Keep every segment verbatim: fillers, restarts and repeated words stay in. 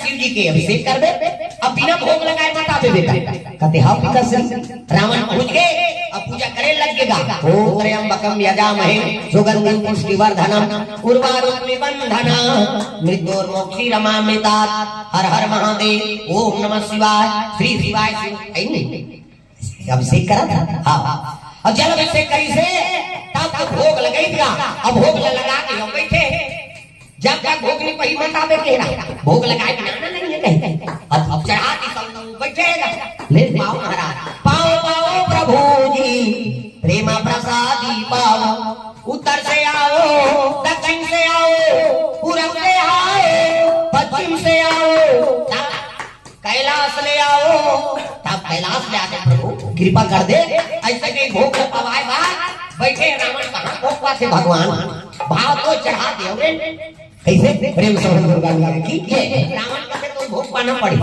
शिव जी के अभिषेक करबे, अब बिना भोग लगाए मत आबे बेटा। कथे, "हाँ पिताश्री।" रावण पहुंच गे, अब पूजा करे लग गे गा। "ओम त्र्यंबकम यजामहे सुगंधिम पुष्टिवर्धनम उर्वारुकमिव बंधनान मृत्योर्मोक्षीयमामृतात्। हर हर महादेव, ओम नमः शिवाय, श्री शिवाय शिव।" ऐ नहीं, अभिषेक करा था। हाँ, अब जल अभिषेक करी से तब तो भोग लगाई था। अब भोग ल-, लगा के हम बैठे हैं। जब तक भोग नहीं पही मत आबे केरा, भोग लगाए बिना ना नहीं है कहीं। अब, अब चढ़ा दी सब लोग बैठे हैं। ले पाओ महाराज, पाओ पाओ प्रभु जी, प्रेमा प्रसादी पाओ। उत्तर से आओ, दक्षिण से आओ, पूरब से आओ, पश्चिम से आओ, कैलाश ले आओ। तब कैलाश ले आके प्रभु कृपा कर दे। ऐसे नहीं भोग न पवाए बा, बैठे रावण कहाँ भोग पाथे भगवान। भाव तो चढ़ा दे रे। कैसे? प्रेम से बोल दुर्गा मैया की जय। रावण कथे तो भोग पाना पड़ी।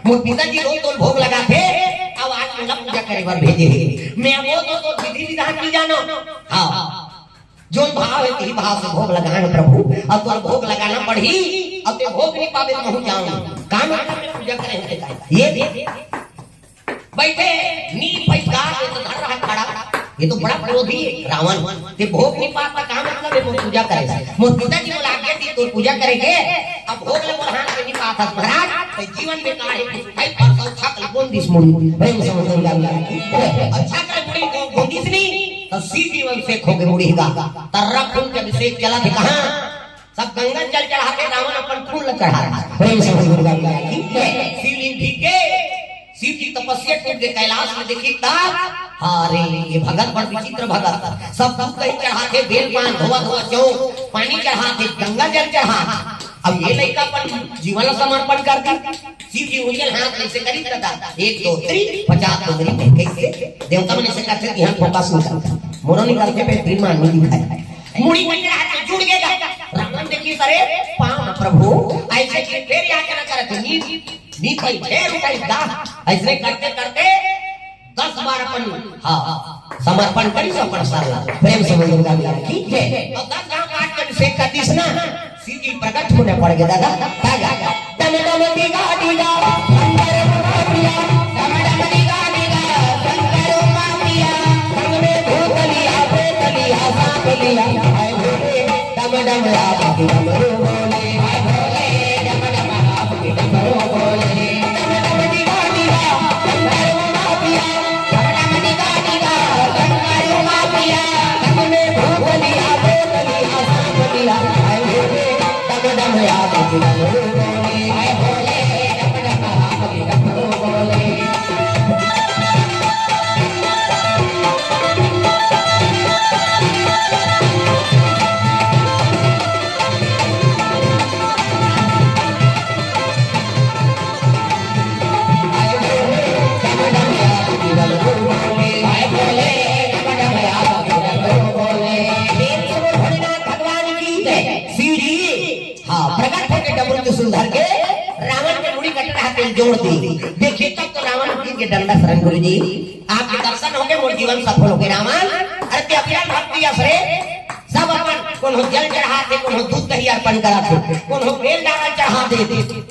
मोर पिताजी रोज तो भोग लगाथे, अब आज मोला पूजा करे बर भेजे हे। मैं वो तो, तो विधि विधान नहीं जानो। हाँ, जोन भाव हे, तेही भाव से भोग लगाए हे प्रभु। अब तोर भोग लगाना पड़ही, अब ते भोग नहीं पाबे, महूं जाऊं। काम में पूजा करे हे, ये बैठे नी पैसा, ये तो धर रहा खड़ा, ये तो बड़ा क्रोधी है रावण। ते भोग नहीं पाता, काम मतलब है मोर पूजा करे से। मोर पिताजी मोला आज्ञा दी तो पूजा करेंगे, अब भोग ले मोर हाथ में नहीं पाता महाराज, तो जीवन में काहे कुछ नहीं कर सकता, छात्र कौन दिस मुड़ी, प्रेम से बोल दुर्गा मैया की। अच्छा कर मुड़ी को, को दिस नहीं, तो सी जीवन से खो के मुड़ी का, तर रख फूल के अभिषेक चला थे कहाँ? सब गंगा जल चढ़ा के रावण अपन फूल चढ़ा रहा। प्रेम से बोल दुर्गा मैया की जय। शिवलिंग ठीक है, शिव जी तपस्या टूट के कैलाश में देखी तब, हाँ रे, ये भगत बड़ विचित्र भगत। सब दूध दही चढ़ा के, बेल पान, धोवा धोवा चौक, पानी चढ़ा के, गंगा जल चढ़ा। अब ये लइका अपन जीवन ला समर्पण कर दी। शिव जी उंगली हाथ ऐसे करी दादा, एक दो तीन, पचास डोंगरी कह कैसे देवता मन ऐसे करथे, ध्यान फोकस नहीं करथे, मोरो नहीं करथे, पे तीन मान नहीं दिखाए। मुड़ी में हाथ जुड़ गया। रावण देखी, "अरे पाँव प्रभु, ऐसे कि फिर याचना करत नी, नी भाई, फिर उठाई दा।" ऐसे करते करते दस बार अपन, हाँ, समर्पण करी सब अपन साला। प्रेम से बोल दुर्गा मैया की जय। और दस गांव काट के अभिषेक कर दिस ना, शिव जी प्रकट होने पड़ गए दादा। ताजा। डम डम डिगा डिगा, शंकर उमा पिया। डम डम डिगा डिगा, शंकर उमा पिया। संग में भूत लिया, प्रेत लिया, सांप लिया। हाय भोले, डम डम राम की डमरू बोले। हाय भोले, डम डम राम की डमरू बोले। डम डम डिगा डिगा, शंकर उमा पिया। डम डम डिगा डिगा, शंकर उमा पिया। संग में भूत लिया, प्रेत लिया, सांप लिया। हाय भोले, डम डम राम की डमरू बोले। हाय भोले, डम डम राम की डमरू बोले। भोलेनाथ भगवान की जय। शिव जी, हाँ, प्रकट होके डमरू त्रिशूल धर के रावण के मुड़ी कट रहा, तेल जोड़ दी। देखिए, तब तो रावण गिर के डंडा शरण गुरु जी। आपके दर्शन होके मोर जीवन सफल होके रावण। अरे ते अपना भक्ति असरे सब अपन कोनो जल चढ़ा दे, कोनो दूध दही अर्पण करा दे, कोनो बेल डाला चढ़ा दे।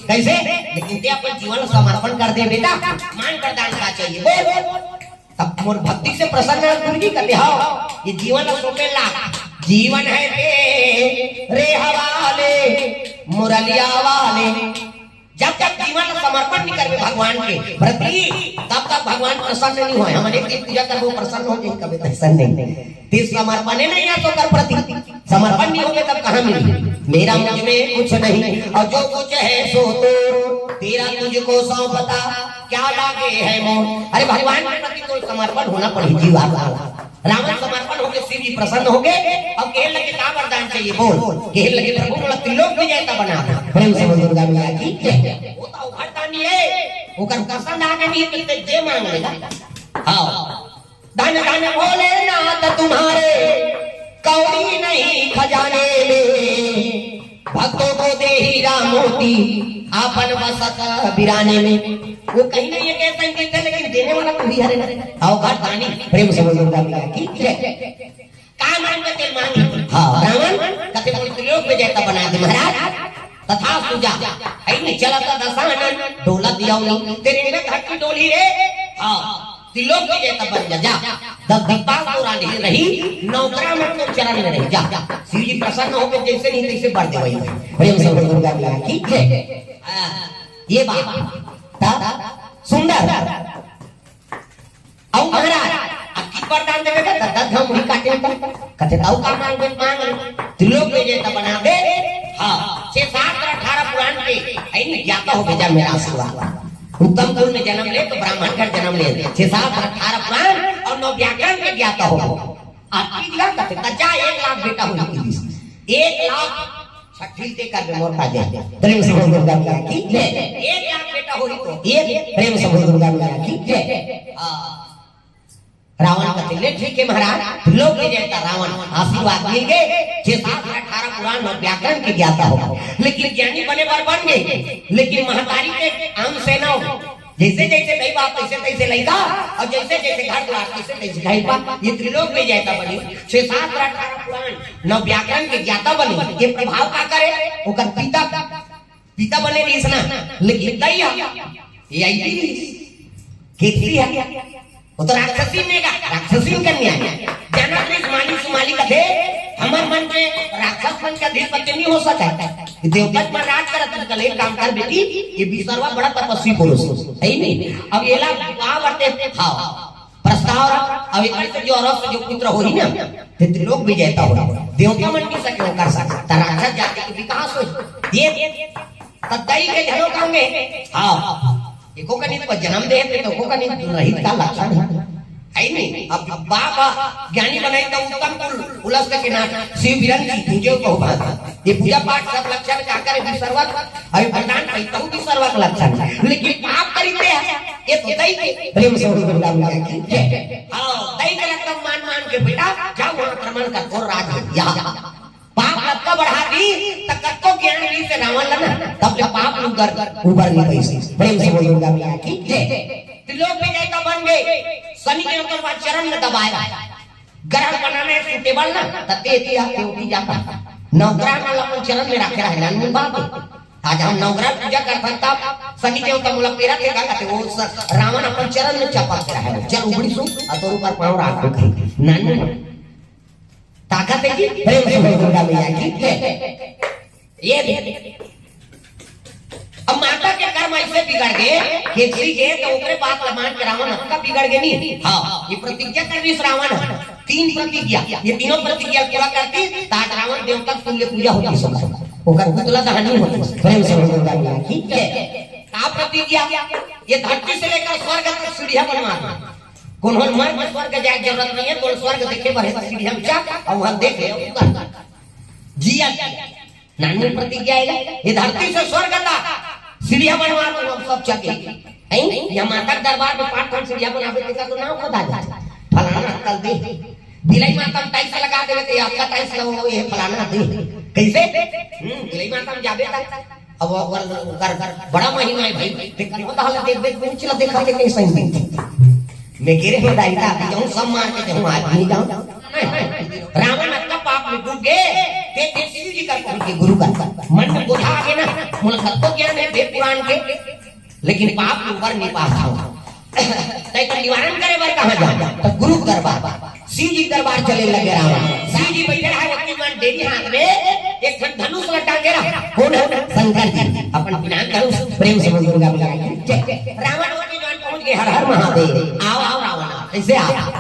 कैसे? लेकिन ते अपन जीवन समर्पण कर दे बेटा, मान वरदान का चाहिए? बोल। तब मोर भक्ति से प्रसन्न है गुरु जी, कहते, "हाँ, ये जीवन सौंपे ला, जीवन है तेरे हवाले, मुरलिया वाले।" जब तक जीवन समर्पण नहीं करबे भगवान के प्रति, तब तक भगवान प्रसन्न नहीं होय। हम अनेक दिन पूजा करबो, प्रसन्न हो जाए, कभी प्रसन्न नहीं। ते समर्पण ही नहीं है तो कर प्रति समर्पण नहीं होबे तब कहाँ मिली? मेरा मुझ में कुछ नहीं और जो कुछ है सो तो तेरा तुझको सौंपता, क्या लागे है मोह। अरे भगवान के प्रति तो समर्पण होना पड़ी जीवा। रावण समर्पण होके शिव जी प्रसन्न होके, अब कहे लगे का वरदान चाहिए बोल। कहे लगे प्रभु मोला त्रिलोक विजेता बना दे। प्रेम से बोल दुर्गा मैया की जय। वो तो भरदानी है, ओकर पसंद आ गई है तो जे मांग लेगा। हाँ, धन धन भोलेनाथ तुम्हारे, कौड़ी नहीं खजाने में, भक्तों को दे हीरा मोती, आपन बसत बिराने में। वो कहीं नहीं है कहता है, लेकिन देने वाला तू ही हरे। आओ घर दानी, प्रेम से बोल दुर्गा मैया की जय। का मांग के तेल मांगी? हाँ, रावण कते बोल त्रिलोक में जैता बना दे महाराज। तथा सुजा है नी, चलत दसानन, डोलत अवनी, तेरे में धरती डोली रे। हाँ, त्रिलोक विजेता बन जा, जा। दस दिक्पाल तोर आधीन रही, नौ ग्रह मन तोर चरण में रही, जा। शिव जी प्रसन्न होके जैसे नहीं तैसे बर देवई। प्रेम से बोल दुर्गा मैया की जय। हाँ, ये बात। त सुंदर। अउ महाराज, अब की वरदान देबे का? दस घाव मुड़ी काटे त। कथे, "तउ का मांगबे, मांग ले। त्रिलोक विजेता बना दे।" हाँ, छह शास्त्र अठारह पुराण के, है नी, ज्ञाता होबे जा, मेरा आशीर्वाद। उत्तम कुल में जन्म ले तो ब्राह्मण घर जन्म ले। छह शास्त्र अठारह पुराण अउ नौ व्याकरण के ज्ञाता होबे। अब की दिया कथे, "त जा, एक लाख बेटा होही।" एक लाख छठी ते कर मोर का जय। प्रेम से बोल दुर्गा मैया की जय। एक लाख बेटा होही तो। एक प्रेम से बोल दुर्गा मैया की जय। हाँ। रावण कथे, "ले ठीक है महाराज, त्रिलोक विजेता रावण, आशीर्वाद मिल गे, छह शास्त्र अठारह पुराण अउ व्याकरण के ज्ञाता होबे।" लेकिन ज्ञानी बने बर बन गे, लेकिन महतारी के आम सेना हो। जैसे जैसे दई बाप तैसे तैसे लइका, अउ जैसे जैसे घर द्वार तैसे तैसे घर बाप। ये त्रिलोक विजेता बनी, छह शास्त्र अठारह पुराण नौ व्याकरण के ज्ञाता बनी। ये प्रभाव का करे? ओकर पिता, पिता बने रहिस ना, लेकिन दई ह, ये आई भी रहिस, केकसी है, वो तो राक्षसी में का, राक्षसी कन्या है। जानत रहिस माली सुमाली कथे, हमर मन के राक्षस मन के अधिपति नहीं हो सके। देवता मन राज करत, कले काम कर बेटी, ये बिसरवा बड़ा तपस्वी पुरुष है नी। अब एला विवाह बरते, हाँ, प्रस्ताव रहा, अब एकर से जो औरत से जो पुत्र होही ना, ते त्रिलोक विजेता हो। देवता मन भी सके हो कर सकता, त राक्षस जाति के विकास हो। ये त दई के घलो कहूंगे, हाँ, एको कनी पर जन्म दे, ते तो एको कनी रहित का लक्षण है, है नी? अब बाबा ज्ञानी बनाई त उत्तम कुल, उलस के नाथ, शिव बिरंची, पूजे बहु भांति। ये पूजा पाठ सब लक्षण का करे, बिसरवा अभी वरदान पाई, तहु बिसरवा के लक्षण। लेकिन पाप करी ते, ये तो दई के। प्रेम से बोल दुर्गा मैया की जय। हाँ, दई के एकदम मान मान के, "बेटा, जाओ वहाँ आक्रमण कर, तोर राज है, यहाँ।" पाप कतका बढ़ा दी, त कतको ज्ञान ली से रावण ला ना, तब ले पाप उबर, उबर नहीं पाई। प्रेम से बोल दुर्गा मैया की जय। त्रिलोक विजेता बन गे, शनि के ओकर बाद चरण में दबाया। ग्रह बनाना है suitable ना, त ते दिया, ते उठी जाता। नौ ग्रह मन ला अपन चरण में रखे रहे, नानमुन बात है। आज हम नौ ग्रह पूजा करथन, तब शनि देवता मोला पेरा देगा, कहते वो स-, रावण अपन चरण में चपक रहा है, चल उबड़ी सु, अउ तोर ऊपर पाँव राख दो कहीं। नानमुन ताकत है जी, प्रेम से बोल दुर्गा मैया की जय। ये भी। अब माता के कर्म ऐसे बिगड़ गए, केकसी के, तो ओकरे बात ला मान के रावण हत्या बिगड़ गए नहीं। हाँ, ये प्रतिज्ञा कर रही रावण है। तीन प्रतिज्ञा, ये तीनों प्रतिज्ञा पूरा करती, त आज रावण देवता के तुल्य पूजा होती सब। ओकर पुतला दहनी होती। प्रेम से बोल दुर्गा मैया की जय। का प्रतिज्ञा? ये धरती से लेकर स्वर्ग तक सीढ़ियां बनवा दो। कोनो मर के स्वर्ग जाए के जरूरत नहीं है, कोनो स्वर्ग देखे बर है तो सीढ़ियां में जा, अउ वहां देख ले, उतर। जिया, जिया। नानी प्रतिज्ञा है, ये धरती से स्वर्ग तक सीढ़ियां बनवा दो, हम सब चले। हैं? या माता के दरबार में पांच ठन सीढ़ियां बनावे, तेकर तो नाम बता दे। फलाना कल दे। बिलाई माता में tiles लगा देवे, तो ये आपका tiles लगो, ये फलाना दे। कैसे? हम्म, बिलाई माता में जाबे तक अब ओकर, ओकर बड़ा महिमा है भाई। ते कल होता हला देख, देख, ऊंच ला देखा के कैसे ही। मैं गिरे हो दाई दा, जाऊं सब मार के जाऊं, आज नहीं जाऊं। रावण अतना पाप में डूब गए, ते, ते शिव जी कर पहुंच गए, गुरु कर। मन में बोझा आ गया ना, मुलाकात तो ज्ञान है वेद पुराण के, लेकिन पाप के ऊपर नहीं पास था। तै तो निवारण करे बर कहाँ जा? तो गुरु के दरबार, शिव जी के दरबार चले लगे रावण। शिव जी बैठे रहे, ओतनी जुवान डेरी हाथ में एक ठन धनुष ल टांगे रहा। कौन है? शंकर जी। अपन पिनाक धनुष। प्रेम से बोल दुर्गा मैया की जय। रावण ओतनी जुवान पहुंच गए, हर हर महादेव। आओ, आओ रावण, आओ। कैसे आओ?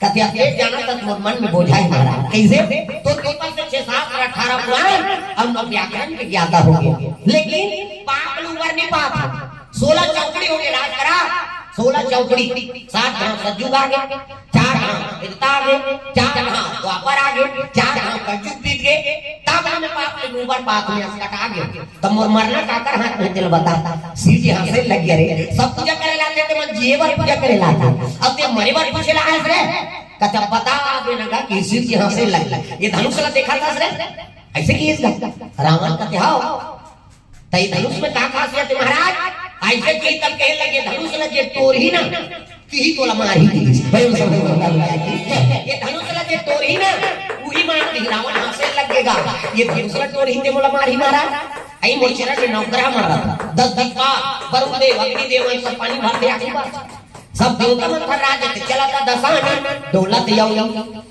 कथे, "अब एक जाना तक मोर मन में बोझा है महाराज।" कैसे? तो पेपर से छह शास्त्र, अठारह पुराण अउ नौ व्याकरण के ज्ञाता हो गए, लेकिन पाप ल ऊपर नहीं पात। सोलह चौकड़ी हो गए राज करा, सोलह चौकड़ी, सात घाव सतयुग आ गए, चार घाव त्रेता आ गए, चार घाव द्वापर आ गए, चार घाव कलयुग बीत गए, तब हमें पाप के ऊपर पाप में असकट आ गए। तब मोर मरना काकर हाथ में, तेला बता। शिव जी हंसे लग गए, रे सब पूजा करे लाते, ते मन जिए बर पूजा करे लाते, अब ते मरे बर पूछे ला आए रे। कथा बता देना का कि शिव जी हंसे लग गए, ये धनुष ला देखा था रे, ऐसे किए इसका। रावण कथे, "हाँ।" त ये धनुष में का खासियत है महाराज? ऐसे कि तब कहे लगे, "धनुष ला जे टोरही ना, तिही तोला मारही।" प्रेम से बोल दुर्गा मैया की। ये धनुष ला जे टोरही ना, उही मार दी। रावण हंसे लगेगा, "ये धनुष ला टोरही ते मोला मारही महाराज?" अई मोर चरण में नवग्रह मन रहा, दस दिक्पाल, वरुण देव, अग्नि देव, सब पानी भर दे आखिर बात। सब देवता मन थर्रा जाथे, चलत दसानन, डोलत यौवन।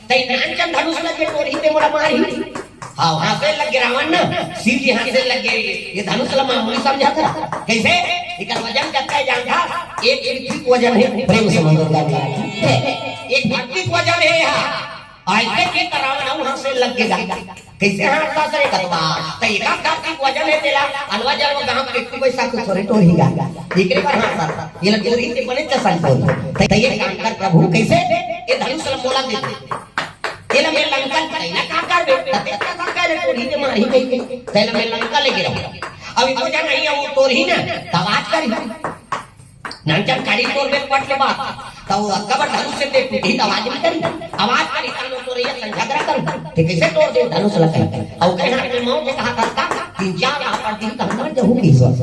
तई नानचन धनुष लगे टोरही ते मोला मारही। हाँ, हाँसे लगे रावण ना, शिव जी हाँसे लगे, ये धनुष ला मामूली समझा था। कैसे? एकर वजन कतका हे जानथा? एक पृथ्वी के वजन हे। प्रेम से मंगल गान गाए। एक धरती के वजन हे यहाँ। आज तक ये रावण अउ हाँसे लगे गा। कैसे हाँसत हे कतवा? त एकाध धरती के वजन हे तेला, अलवा जलवा गाँव के कुबे सा कुछ थोरे टोरही गा। एकरे बर हाँसत हे। ये लगे टोरही ते बने चसन टोरही। त ये काम कर प्रभु, कैसे? ये धनुष ला मोला दे दे। तेला मैं लंका, तेला का करबे? तेला का करे? टोरही ते मारही कहिके। तेला मैं लंका लेगे रहूँ। अब इको जान नहीं, वो टोरही ना, त आवाज करही। नानचन काड़ी टोरबे पट के बात। त वो अतका बड़ धनुष से ते टूटही त आवाज नहीं करी। आवाज करी त वो टोरही से झगड़ा करू। ते कैसे टोर दे धनुष ला कही? अउ कहे हाथ में मौत के कहा करता, तीन चार हाथ पड़ दी त हम मर जाहूँ की सोच।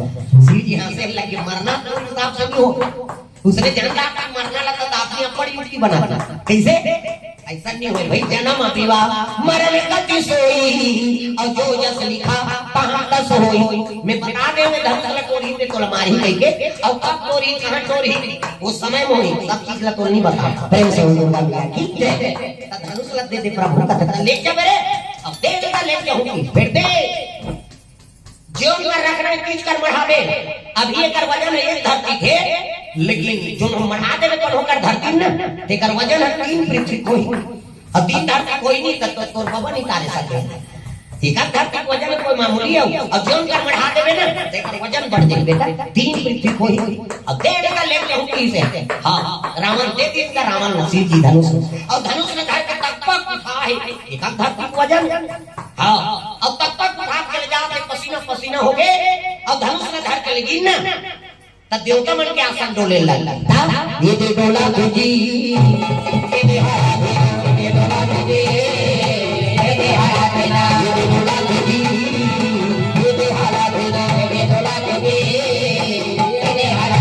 शिव जी हाँसे लगे, मरना तो हिसाब से नहीं हो। उसने जानता था मरना लगता तो आपने अपनी मुक्ति बना दी। कैसे? ऐसा नहीं होय भाई, जनम अभी वा, मरण गति सोई, अउ जो जस लिखा, तहाँ तस होई। मैं बता दे, मैं धनुष ला टोरही ते तोला मारही कहिके, अउ कब टोरही, कहाँ टोरही, वो समय में होई, सब चीज ला तोला नहीं बता। प्रेम से बोल दुर्गा मैया की जय। त धनुष ला दे दे प्रभु का, त ले जा मेरे, अब दे देगा, ले जाऊंगी, फिर दे। जेन कर रखना हे, तीज कर मढ़ाबे। अभी एकर वजन हे एक धरती के, लेकिन जोन मढ़ा देबे कोनो कर धरती न, तेकर वजन हे तीन पृथ्वी के होही। अब तीन धरती के होही नहीं, त तो तोर बबा नहीं तारे सके। एकर धरती के वजन कोई मामूली हे, अब जोन कर मढ़ा देबे न, तेकर वजन बढ़ जाही बेटा, तीन पृथ्वी के होही। अब दे देगा, ले जाऊंगी इसे। हाँ, रावण दे दिस का रावण ला शिव जी धनुष। अउ धनुष ला धर के तक पग उठाए, एकर धरती के वजन। हाँ, अउ तक पग उठा के ले जात हे, पसीना पसीना होगे, अउ धनुष ला धर के लेगिन ना, त देवता मन के आसन डोले लग। त ये दे डोला तुझी, ये दे हाथ, ये दे डोला तुझी, ये दे हाथ, ये दे डोला तुझी, ये दे हाथ, ये दे डोला तुझी, ये दे हाथ।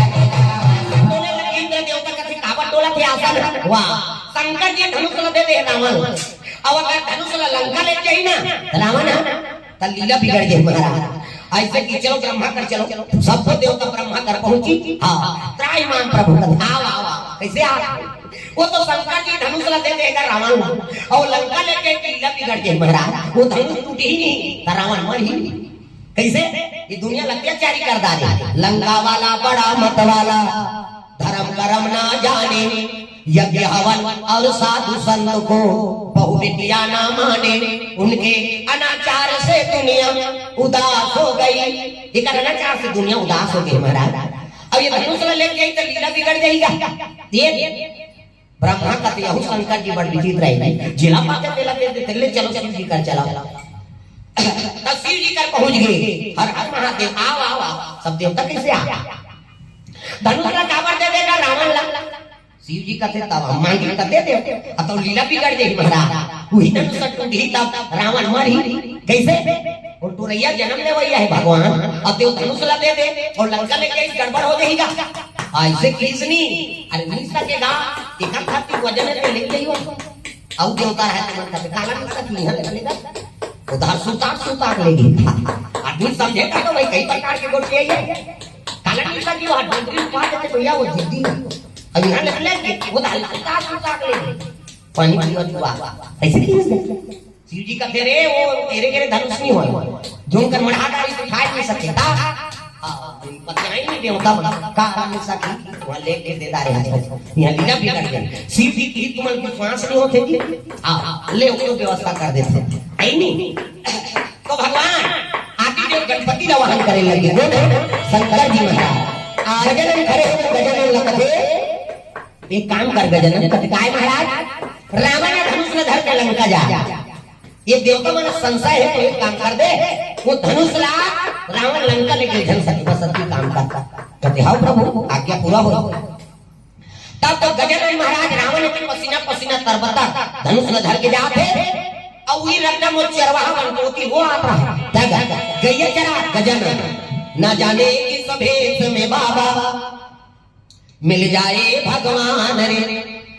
डोले लग, इंद्र देवता कथे, "काबर डोलत हे आसन?" वाह, शंकर जी धनुष ला दे दे रावण। अब अगर धनुष ला लंका ले जाही ना, त रावण ह, त लीला बिगड़ जाही महाराज। ऐसे कि चलो ब्रह्मा कर चलो, सबको देवता ब्रह्मा कर पहुंची। हाँ, त्राहिमाम प्रभु कर, आओ, आओ, आओ। कैसे आ? वो तो शंकर जी धनुष ला दे देगा रावण ला, अउ लंका लेके लीला बिगड़ जाही महाराज। वो धनुष टूटही नहीं, त रावण मरही नहीं। कैसे? ये दुनिया ला अत्याचारी कर डारे। लंका वाला बड़ा मत वाला, धर्म कर्म ना जाने, यज्ञ हवन और साधु संत को बहू बिटिया ना माने। उनके अनाचार से दुनिया उदास हो गई। एकर अनाचार से दुनिया उदास हो गई महाराज। अब ये धनुष ला लेके जाही त लीला बिगड़ जाही गा। ये ब्रह्मा कथे, "अहो शंकर जी बड़ विचित्र हे, जेला पाके तेला दे देथे, ले चलो शिव जी कर चलाओ।" तब शिव जी कर पहुंच गे, "हर हर महादेव, आओ, आओ, आओ।" सब देवता कैसे आ? "धनुष ला काबर दे देगा रावण ला?" शिव जी कथे, "तब हम मांगी त दे दे, अब तो लीला बिगड़ जाही महाराज, वही धनुष टूटही तब रावण मरही।" कैसे? वो टोरइया जनम लेवइया हे भगवान, अब ते धनुष ला दे दे अउ लंका लेके गड़बड़ हो जाही गा। ऐसे किस नी, अरे नी सकेगा, एकर खातिर वजन हे, ले जाइयो। अउ देवता हे त मन करथे, काला नी सकी, यहाँ ले लेगा। उधार सुतार सुतार लेगी। आदमी समझे का तो भाई कई प्रकार के गोष्ठी हे। काला नी सकी, वो डोकरी उठा देथे भैया, वो जिद्दी। अब यहाँ ले लेंगे, उधार सुतार सुतार लेगी। पानी पीवा जुआ। ऐसे किस नी? शिव जी कथे, "रे, वो तेरे गेरे धनुष नहीं होय, जोन कर मढ़ा डारी से खाए नहीं सके।" ता, आ, पतियाई नहीं देवता मन, का आराम नहीं सकी, वहाँ लेके दे डारे हैं। यहाँ लीला बिगड़ गई। शिव जी की तुम्हें विश्वास नहीं होते जी? आ, ले, वो व्यवस्था कर देथे। आई नहीं? तो भगवान आदि देव गणपति ला वाहन करे लगे, वो शंकर जी महाराज। आ, गजानन खड़े होकर गजानन ला कथे, एक काम कर गजानन, कथे, "काय महाराज?" "रावण ह धनुष ल धर के लंका जा।" ये देवता मन संशय हे तो एक काम कर दे, वो धनुष ला रावण लंका लेके झन सके, बस अति काम कर। कथे, "हव प्रभु, आज्ञा पूरा हो।" तब तो गजानन महाराज रावण के पसीना पसीना तरबतर धनुष ल धर के जात हे, अउ वही रद्दा म चरवाहा मन कोती वो आता हे, "गैया चरा गजानन, ना जाने किस भेष में बाबा।" मिल जाए भगवान रे।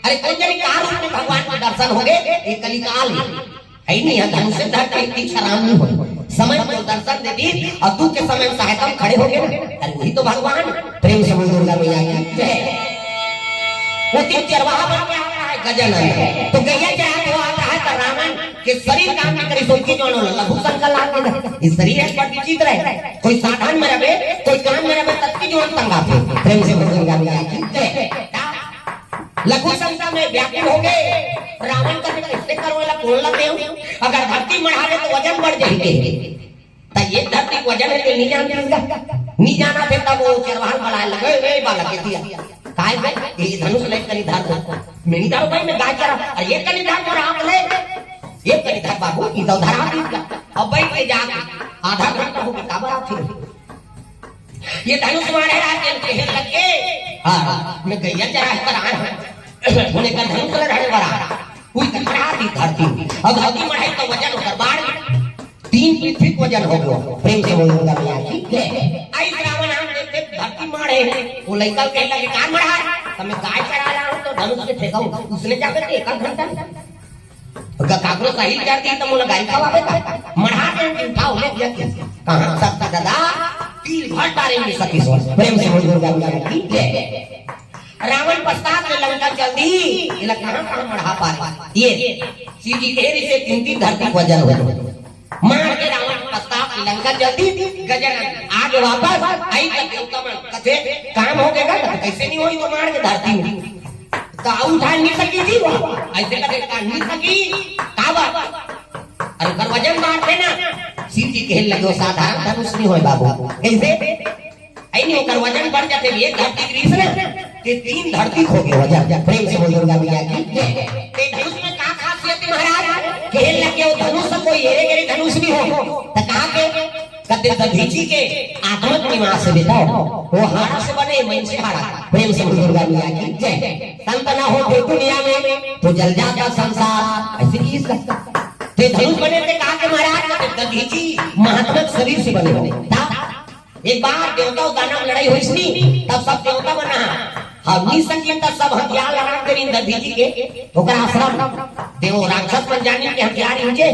अरे कोन जनी का रूप में भगवान के दर्शन होगे, ये कलिकाल हे। हे नहीं, यहाँ धनुष धर के इच्छा राम नहीं हो। समय म दर्शन दे दिस अउ दुख के समय म सहायता म खड़े हो गे ना। अरे वही तो भगवान। प्रेम से बोल दुर्गा मैया की जय। वो दिन चरवाहा बन के आता है गजानन, तो गैया चरात हुआ आता है तो रावण के शरीर काम नहीं करी, सोची जोन लघु शंका लाग गे। ये शरीर है बड़ विचित्र है, कोई साधन में रहे, कोई काम में रहे, तब की जोन तंगा थे। प्रेम से बोल दुर्गा मैया की जय। लघु शंका में व्याकुल हो गे। रावण कथे, "कइसे करो एला, कोन ला देव? अगर धरती मढ़ा ले तो वजन बढ़ जाही।" त ये धरती के वजन हे, ते नी जानत हे, नी जानत हे। तब वो चरवाहा बलाए लगे, "ए बालक, ये दिया, काय बे, ये धनुष ले कनी धर दो।" मैं नी धरो भाई, मैं गाय चरा। अरे ये कनी धर, मोर हाथ ले, ये कनी धर बाबू, ये तो धरा दी। अब बैठ के जा, आधा घंटा हो गया, काबर आथे? ये धनुष माढ़े रात के कहे लगे, हाँ, मैं गैया चराए बर आए हँव। उन्हें का धनुष लड़ाए बर आए। कोई तो मढ़ा दी धरती। अब धरती मढ़ाई तो वजन ओकर बाढ़ गे। तीन पृथ्वी के वजन हो गयो। प्रेम से बोल दुर्गा मैया की जय। आई रावण हम देखे धरती माढ़े। वो लइका कहे लगे, "का मढ़ा?" त मैं गाय चरा रहा हूँ तो धनुष से फेंका हूँ। उसने जाकर के एक आध घंटा में ग-, काकरो सही कर दी तो मोला गाय खवावे का? मढ़ा के उठाओ, ले दिया किस? कहाँ सकता दादा? तीन भर डारे में सकी सोच। प्रेम से बोल दुर्गा मैया की जय। रावण पश्चात ले लंका चल दी। एला कहाँ, कहाँ मढ़ा पाए? ये शिव जी के ऋषि तीन, तीन धरती के वजन हो। माढ़ के रावण पश्चात ले लंका चल दी। गजानन आगे वापस आई त देवता मन कथे, "काम हो गे का?" कथे, "कइसे नहीं होई, तो माढ़ के धरती में।" त उठा नहीं सकी जी वो। अइसे कथे, "का नहीं सकी? का बात?" अरे ओकर वजन बाढ़थे ना। शिव जी कहे लगे, "वो साधारण धनुष नहीं होय बाबू।" कइसे? अइ नहीं, ओकर वजन बढ़ जाथे। एक धरती के रीस ना, ते तीन धरती खो गे वजन। प्रेम से बोल दुर्गा मैया की जय। ते धनुष में का खासियत हे महाराज? कहे लगे, "वो धनुष कोई एरे गेरे धनुष नहीं हो।" त कहाँ के? कथे दधीचि के आत्मक निवास हे बेटा, वो हाड़ा से बने, मइनसे हाड़ा। प्रेम से बोल दुर्गा मैया की जय। संत ना होथे दुनिया में तो जल जाता संसार। अइसे कि इसका ते धनुष बने ते कहा के महाराज, कथे दधीचि महात्मा के शरीर से बने हो। ता-, एक बार देवता अउ दानव लड़ाई होइस नी, तब सब देवता बना। हम नी सकिन त सब हथियार लगा के इन दधीचि के ओकर आश्रम। देव राक्षस मन जानिन के हथियार यूजे,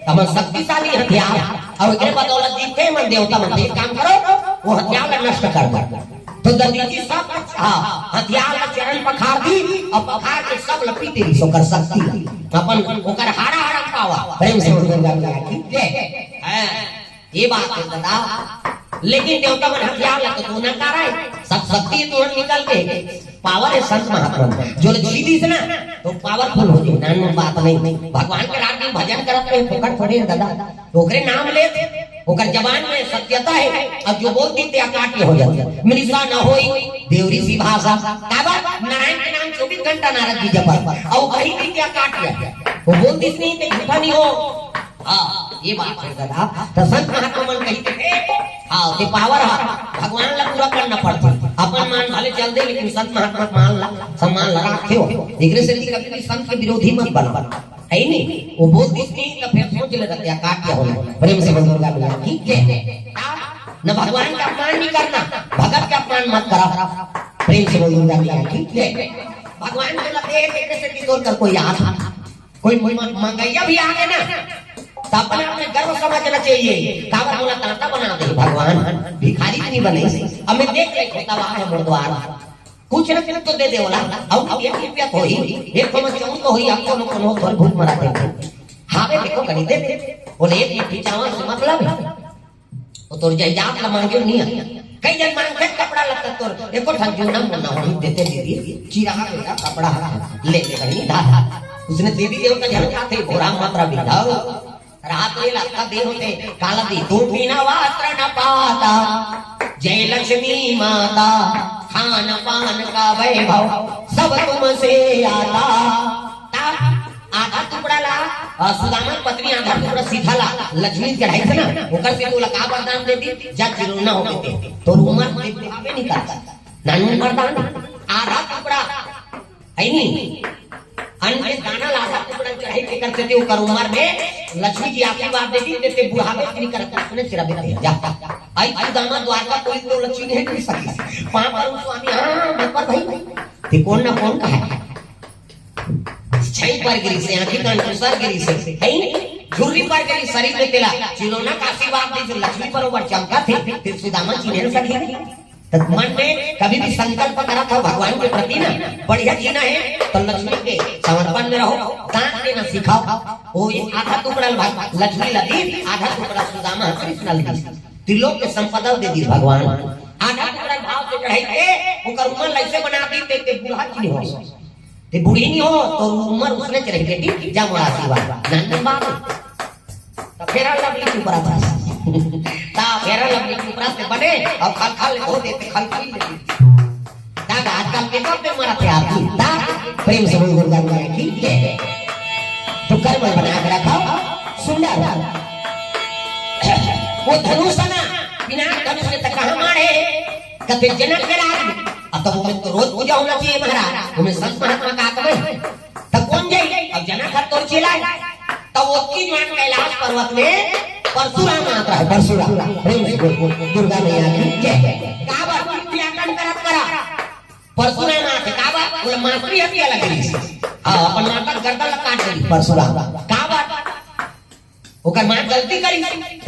हमर शक्तिशाली हथियार, अउ एकरे बदौलत जीतथे मन देवता मन। एक काम करो, वो हथियार ला नष्ट कर दो। तो दधीचि सब, हाँ, हथियार ला चरण पखार दी, अउ पखार के सब ला पीटे रहिस ओकर शक्ति ला। अपन ओकर हाड़ा हाड़ा पावा। प्रेम से बोल दुर्गा मैया की जय। हाँ। ये बात हे दादा, लेकिन देवता मन हथियार ला तो नकारय, सब शक्ति तुरंत निकल के। पावर हे संत महात्मा, जो लोग जीतिस ना, तो पावरफुल हो जाए, नानू बात नहीं। भगवान के रात दिन भजन करत रहे, फोकट थोड़े हे दादा, ओकरे नाम ले, ओकर जबान में सत्यता हे, अउ जो बोल दी ते अकाट्य हो जाथे। मृषा न होई देव ऋषि भाषा, काबर नारायण के नाम चौबीस घंटा नारद जी जपत, अउ कहीं भी ते अकाट्य, वो बोल दिस नहीं ते झूठा नहीं हो। हाँ, ये बात हे दादा। त संत महात्मा मन कहिथे, हाँ, ते पावर हे, भगवान ला पूरा करना पड़थे। अपन मान भले चल दे, लेकिन संत महात्मा के मान ला, सम्मान ला राखे हो। एकरे से कभी भी संत के विरोधी मत बनो। हे नहीं? वो बोल दिस नहीं, त फेर सोच ले रतिया का क्या होना। प्रेम से बोल दुर्गा मैया की जय। न भगवान का अपमान नहीं करना, भगत का अपमान मत करा। प्रेम से बोल दुर्गा मैया की जय। भगवान के लगे एकरे से भी तोर कर कोई याद कोई म-, मंगइया भी आगे ना, त अपने आप में गर्व समझना चाहिए। काबर मोला दाता बना दे भगवान, भिखारी भी नहीं बने। अब मैं देख ले, खोता बाहर है मोर द्वार, कुछ न कुछ तो दे दे ओला। अउ एक रुपया तो होही, एक ठो में चाउर तो होही, अब कोनो कोनो थोर भूख मरा दे। हावे देखो कनी दे दे। बोले, "एक मुट्ठी चावल से मतलब है?" वो तोर जायदाद ला मांगे नहीं है। कई जन मांगथे कपड़ा लत्ता तोर, एको ठन जुन्ना मुन्ना होही देते दीदी, चिरा बेटा कपड़ा हरा, ले ले बनी धारा। उसने देवी देवता झलकाथे, घोड़ा मात्रा बिंधा हो। रात में लत्ता दे होते, काला दी, "तू बिना वस्त्र न पाता, जय लक्ष्मी माता, खान पान का वैभव, सब तुमसे आता।" ता आधा टुकड़ा ला, अ, सुदामा के पत्नी आधा टुकड़ा सीधा ला, लक्ष्मी चढ़ाई से ना, ओकर से तोला का वरदान दे दी, जा चिरौना हो के दे। तोर उमर ते बुढ़ावे नहीं करता। नानू वरदान, आधा टुकड़ा, है नहीं? अन्न के दाना ला आधा टुकड़ा चढ़ाई के कर से ते ओकर उमर में लक्ष्मी जी आशीर्वाद दे दी, ते, ते बुढ़ावे नहीं करता, अपने चिरा दे जा। आई सुदामा द्वारका कोई तो लक्ष्मी नहीं कर सकी। पाँव पर स्वामी, हाँ, मैं पर भाई, ते कोन ना कोन कहा है। छई पर गिरी से, आँखी कान खुसर गिरी से, है ही नहीं। झुर्री पर गई शरीर में तेला, चिरौना का आशीर्वाद दी, जो लक्ष्मी बरोबर चमकत हे, फिर सुदामा चिन्हे सके। त मन में कभी भी संकल्प करत हो भगवान के प्रति ना, बढ़िया जीना हे, त लक्ष्मी के समर्पण में रहो, दान देना सिखाओ। वो आधा टुकड़ा ल भग-, लक्ष्मी ल दी, आधा टुकड़ा सुदामा कृष्ण ल दी, त्रिलोक के संपदा दे दी भगवान। आधा टुकड़ा भाव से चढ़ाई के, ओकर उमर ल अइसे बना दी, ते, ते बूढ़ा की हो, ते बूढ़ी नहीं हो, तो उमर उसने चढ़ाई दे दी, जा मोर आशीर्वाद। नंदन बाबू, त फेरा लवली चुपरा था। त फेरा लवली चुपरा से बने, अउ खल खल हो दे, ते खल खल ले। दादा, आजकल के कब पे मरत हे आदमी? ता प्रेम से बोल दुर्गा मैया की जय। तो कर्म बना के रखो, सुंदर। वो धनुष ना, पिनाक धनुष ले त कहाँ मारे? कते जनक के राज में। अब तो वो में तो रोज पूजा होना चाहिए महाराज, वो में संत महात्मा का आत्मा है। तब कौन जाई? अब जनक हर तोर चेला है। तब ओतकी जुआन कैलाश पर्वत में परशुराम आता है, परशुराम। प्रेम से बोल, बोल, दुर्गा मैया की जय। काबर? तीर्थयाटन करत करा। परशुराम आथे, काबर? बोले, मातृ हत्या लग गई। हाँ, अपन माता के गर्दन ला काट दी परशुराम। काबर? ओकर माँ गलती करी,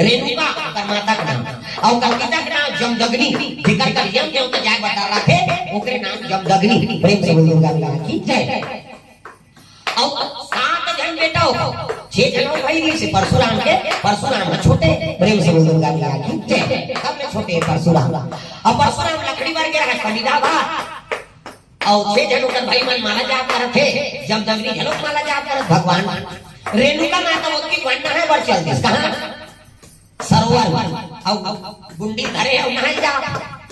रेणुका, ओकर माता के नाम। अउ ओकर पिता के नाम जमदग्नि, जेकर कर यम देवता जाए बता रखे, ओकरे नाम जमदग्नि। प्रेम से बोल दुर्गा मैया की जय। अउ सात झन बेटा हो, छह झन हो भाई, से परशुराम के, परशुराम ह छोटे। प्रेम से बोल दुर्गा मैया की जय। सबले छोटे परशुराम। अउ परशुराम लकड़ी बर गया है, समिधा बा। अउ छह झन ओकर भाई मन माला जाप करत हे, जमदग्नि घलोक माला जाप करत भगवान। रेणुका माता ओतकी नहाए बर चल दिस। कहाँ? सरोवर। अउ गुंडी धरे हे, अउ नहाए जात।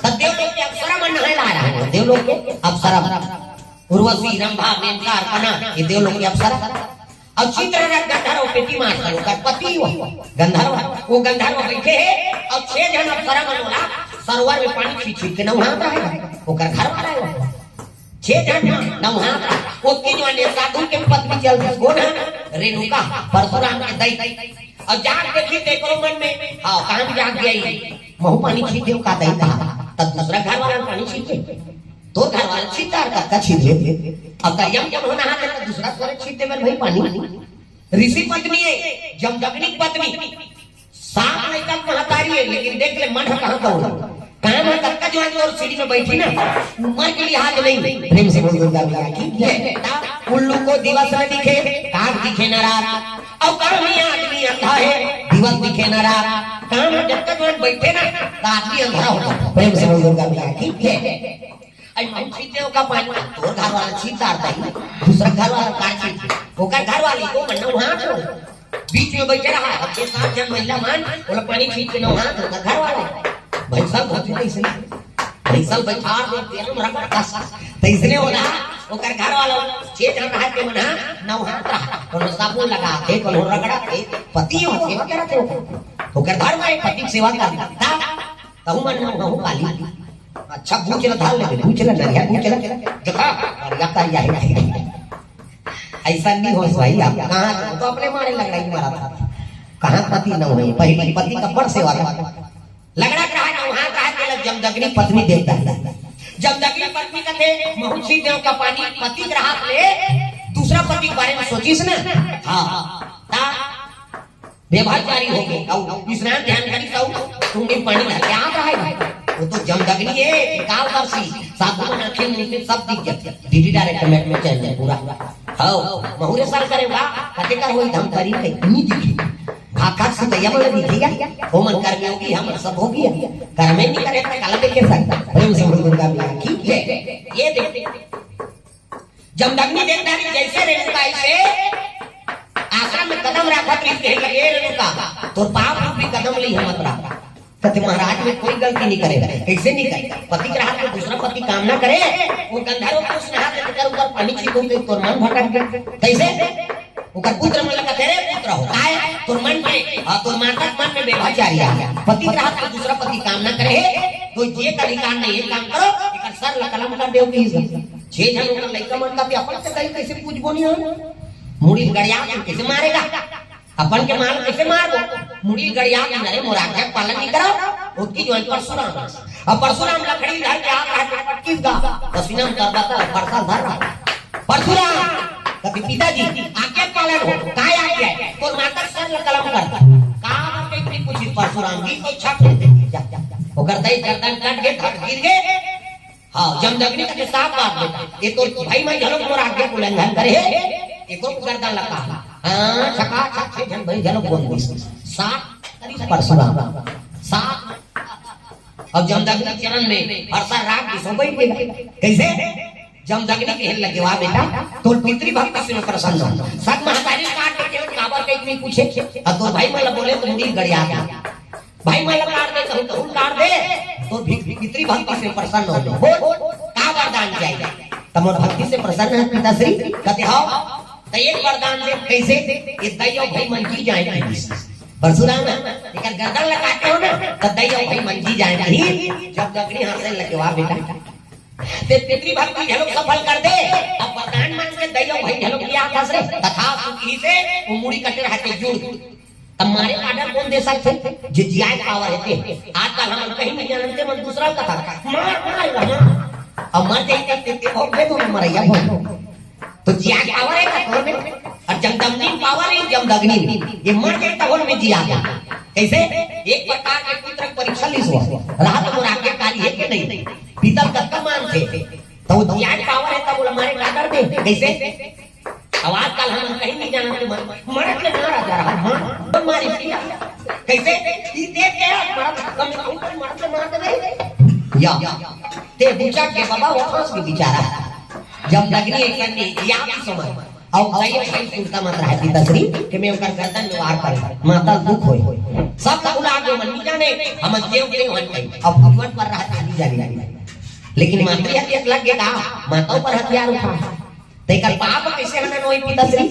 त देवलोक के अप्सरा मन नहाए ला रहा है, देवलोक के अप्सरा मन। उर्वशी, रंभा, मेनका, अर्पणा, ये देवलोक के अप्सरा। अउ चित्ररथ गंधर्व पेटी मार कर ओकर पति हो, गंधर्व, वो गंधर्व बैठे हे, अउ छह झन अप्सरा मन ओला सरोवर में पानी छींच छींच के नहात रहे, ओकर घर वाला हे। छह झन नहात रहे, ओतकी जुआन साधु के पत्नी चल दिस, कोन हे? रेणुका, परशुराम के दई। अउ जाग देखी तेकरो मन में, हाँ, कहाँ भी जाग गई, महू पानी छींच देव का दई कहा, तब दूसरा घर वाला पानी छींच दे। तोर घर वाला छींचदार का, का छींच दे। अब का यम जब होना हाथ है, तो दूसरा तोरे छींच दे भाई पानी। ऋषि पत्नी है, जमदग्नि पत्नी, सात लइका के महतारी है, लेकिन देख ले मन ह कहाँ का हो। काम ह कतका जुआन तोर सीढ़ी में बैठी ना, उम्र के लिहाज नहीं। प्रेम से बोल दुर्गा मैया की जय। उल्लू को दिवस न दिखे, काग दिखे न रात। अउ काम ही आदमी अंधा है, दिवस दिखे न रात। काम ह जतका जुआन बैठे ना, त आदमी अंधा होता। प्रेम से बोल दुर्गा मैया की जय। अरे महू छींच देव का पानी, तोर घर वाला छींच डारता ही, दूसरा घर वाला का छींच, ओकर घर वाली को मन नहात हो। बीच में बैठे रहा, अब छह सात झन महिला मन, ओला पानी छींच के नहात, ओकर घर वाले। भैंसा भौजी तइसने, भैंसा बैठार दे, तेल में रख रखा। तइसने ओला, ओकर घर वाला, छह झन रहा के मन हा, नहात रहा। कोनो साबुन लगाथे, कोनो रगड़ाथे, पति हो, सेवा करत हो। ओकर घर में पति के सेवा करता। तहु मन नहाहू काली। अच्छा, बूच ल धर ले, बूच ल, नरिया बूच ल। देखा, बढ़िया कर जाए। अइसा नहीं हो भाई, आप कहाँ तो अपने मारे लग रही मारा था। कहाँ पति न होई, पहली पति का बड़ सेवा कर। लग रहा कहा ना, वहाँ कहा तेला जमदग्नि पत्नी देख डाला। जमदग्नि पत्नी कथे, महू छींच देव का पानी, पति के रहा ले, दूसरा पति के बारे में सोचिस ना। हाँ, ता व्यवहार जारी हो गए। अउ स्नान ध्यान करी, तउ तुम भी पानी धर के आप रहे। वो तो जमदग्नि है, कालदर्शी, साधु मन आंखें मुंह से सब दिख जाते। डीडी डायरेक्ट में, में चल जाए पूरा। हाँ, महुरे साल करे बा, कते कर होई धमतरी के, नहीं दिखे। भाखा से तो यमन दिखेगा, ओमन कर्मयोगी, हम सब हो गया। कर्मे नहीं करे, तो काला देखे सकता। प्रेम से बोल दुर्गा मैया की जय। ये देख, जमदग्नि देख डारी जैसे रेणुका ऐसे आश्रम में कदम राखत रही, कहे लगे, "ए रेणुका, तोर पाप रूपी कदम ले हम अतरा।" कहते, "महाराज, मैं कोई गलती नहीं करे।" "कैसे नहीं करे?" "पति के रहा तो दूसरा पति कामना करे, वो गंधर्व पुरुष नहा के तेकर ऊपर पानी छींटो, तो तोर मन भटक गया।" "कैसे?" "ओकर पुत्र मन लगा, तेरे पुत्र हो, काय तोर मन में, हाँ, तोर माता के मन में व्यभिचारी आ गया। पति के रहा तो दूसरा पति कामना करे, तो ये का अधिकार नहीं, ये काम करो, एकर सर ला कलम कर देव, please।" छह झन ओकर लइका मन का भी अपन से कहीं कैसे पूछबो नहीं हो? मुड़ी गड़िया के कैसे मारेगा? अपन के माल कैसे मारबो? मुड़ी गड़िया के, "अरे मोर आज्ञा पालन नहीं करो।" ओतकी जुआन परशुराम। अब परशुराम लकड़ी धर के आ रहा है, पटकीस गा। पसीना उतर जाता है, परसा धर रहा है। परशुराम, कथे, "पिताजी, आज्ञा पालन हो।" "काय आज्ञा हे?" "तोर माता के सर ल कलम कर।" "का बात हे?" पूछिस परशुराम जी, तो छक दे। जा, जा, जा। ओकर दई गर्दन कट गे, धड़ गिर गे। हाँ, जमदग्नि कथे, "साफ बात बेटा, ये तोर भाई मन घलोक मोर आज्ञा के उल्लंघन करे हे, एको गर्दन ल काट।" हाँ, छका छक से झन भाई घलोक बोल दिस। साफ करिस परशुराम, साफ। अब जमदग्नि चरण में हर्षा राग के सो बैठ गे। कइसे? जमदग्नि कहे लगे, "वाह बेटा, तोर पितृभक्ति से मैं प्रसन्न हूँ। सब महतारी काट देथे, काबर कहिके नइ पूछे, अउ तोर भाई मन ल बोले त मुड़ी गड़िया दे। भाई मन ल काट दे, कहूँ, कहूँ काट दे, तोर भी-, पितृभक्ति से प्रसन्न हो जाऊँ। बोल, का वरदान चाहिए?" "त मोर भक्ति से प्रसन्न हे पिताश्री?" कथे, "हव।" "त एक वरदान दे।" "कइसे?" "ये दई अउ भाई मन जी जाए।" परशुराम हे, एकर गर्दन ल काटे हो ना, त दई अउ भाई मन जी जाए। जमदग्नि हंसे लगे, "वाह बेटा, ते पितृभक्ति घलोक सफल कर दे, अब वरदान मांग के दई अउ भाई घलोक दिया था रे।" तथास्तु कहिसे, वो मुड़ी कटे रहते जुड़। तब मारे का डर कोन दे सकथे? जे जियाए के पावर हे ते। आजकल हमन कहीं नइ जानन ते मन दूसरा कथा। मार, मार, मार। अब मर जाई त ते, ते भोग दे दो, मरैया भोग। तो जियाए के पावर हे का कोन में? अउ जमदग्नि पावर हे, जमदग्नि में। ये मर जाई त कोन में जिया दे? कइसे? एक प्रकार के पुत्र परीक्षा लिस हो। रहा तो मोर आज्ञाकारी हे कि नहीं? पिता कतका मानथे। त वो जियाए के पावर हे, तब बोला, "मारे का डर दे?" कइसे? अब आजकल हमन कहीं नइ जानन ते मन, मरत ले मारा जा रहा, मन, मन मारी किया। कइसे? ई देख के मरत, कम से कम मरत ले मार दे। या, ते बुचा के बाबा, वो फंस के बेचारा। जमदग्नि एक करनी, या भी समय। अउ भाई, भाई सुरता मत रहा, पिताश्री, कि मैं ओकर गर्दन में वार करूँ। माता दुख होय। सब ला बुला के मन नइ जाने, हमन देव देव हन कहीं। अब भगवान पर रहा, खाली जाने लगे। लेकिन मातृ हत्या लग गे का, माता पर हथियार उठा। त एकर पाप कइसे हनन होई पिताश्री?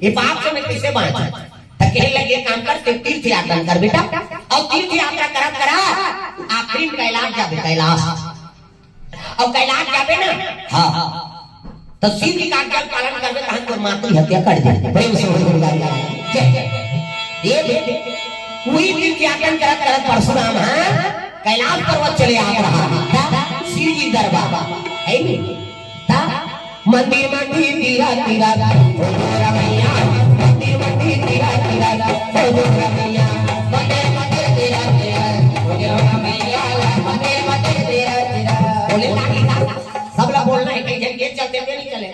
ये पाप से मैं कइसे बाँचूं? त कहे लगे, "काम कर, ते तीर्थ यात्रा कर बेटा, अउ तीर्थ यात्रा करत करत आखिरी में कैलाश जाबे, कैलाश।" अउ कैलाश जाबे ना, हाँ, त शिव जी के आज्ञा पालन करबे, तहन तोर मातृ हत्या कट जाए। प्रेम से बोल दुर्गा मैया की जय। ये देख, वही तीर्थ यात्रा करत करत परशुराम, हाँ, कैलाश पर्वत चले आत रहा, ता शिव जी दरबार, हे नी? ता मंदिर मंदिर तीरा तीरा, ओ जोरा मैया, मंदिर मंदिर तीरा तीरा, ओ जोरा मैया, मंदिर मंदिर तीरा तीरा, ओ जोरा मैया, मंदिर मंदिर तीरा तीरा। बोले ताकि सब ला बोलना हे, कहीं झन के चलते ते नइ चले।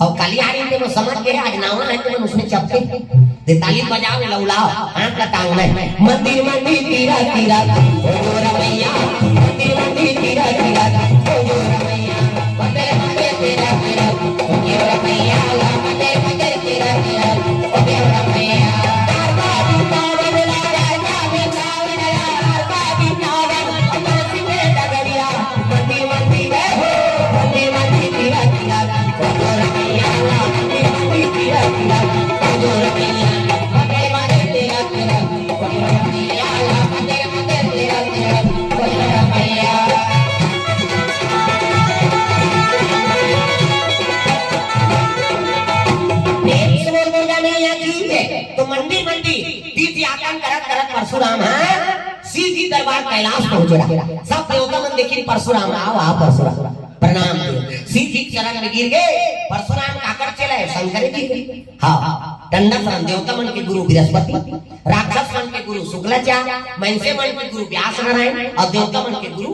अउ काली आ रही, ते मन समझ गे, आज नावा हे, ते मन उसमें चपके। ते ताली बजाओ, लउलाओ, हाथ ला टांगना हे। मंदिर मंदिर तीरा तीरा, ओ जोरा मैया, मंदिर मंदिर तीरा तीरा, ओ जोरा मैया। मंदिर मंदिर तीरा तीरा, ओ जोरा मैया, मंदिर मंदिर तीरा तीरा, ओ जोरा मैया। प्रेम से बोल दुर्गा मैया की जय। तो मंदिर मंदिर तीर्थ यात्रा करत करत परशुराम ह सीधी दरबार कैलाश पहुंचे रहा। सब देवता मन देखिन परशुराम, आओ, आओ परशुराम, प्रणाम दे। सीधी चरण में गिर गे। परशुराम काकर चेला हे? शंकर जी। हाँ, दंडक राम देवता मन के गुरु बृहस्पति, राक्षस मन के गुरु शुक्लाचार्य, मनुष्य मन के गुरु व्यास नारायण अउ देवता मन के गुरु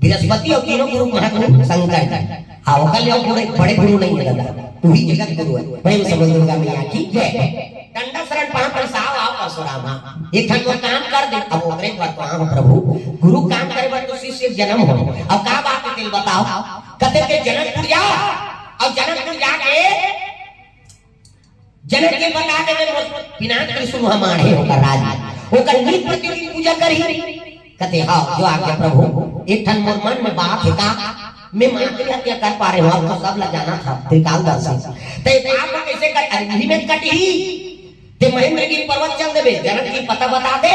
बृहस्पति अउ तीनों गुरु महागुरु शंकर जी। हाँ, ओकर ले अउ कोई बड़े गुरु नइ हे दादा, उही जगत गुरु हे। प्रेम से बोल दुर्गा मैया की जय। दंडक शरण पाँव पर साव आओ परशुराम, हाँ। एक ठन मोर काम कर दे। अब ओकरे बर तो, हाँ प्रभु, गुरु काम करे बर तो शिष्य के जन्म हो। अब का बात हे तेला बताओ? कथे के जनकपुर जा, अउ जनकपुर जाके जनक जी बता देवे, मोर पिनाक त्रिशूल ह माढ़े ओकर राज में। ओकर नित प्रतिदिन पूजा करही। कथे, "हाँ, जो आज्ञा प्रभु, एक ठन मोर मन में बात हे का, मैं मातृ हत्या कर पारे हंव, अब तो सब ला जानत हव, त्रिकालदर्शी। ते पाप कइसे कट, अरे, इही में कटही। ते महेंद्रगिरी पर्वत चल देबे, जनक जी पता बता दे।"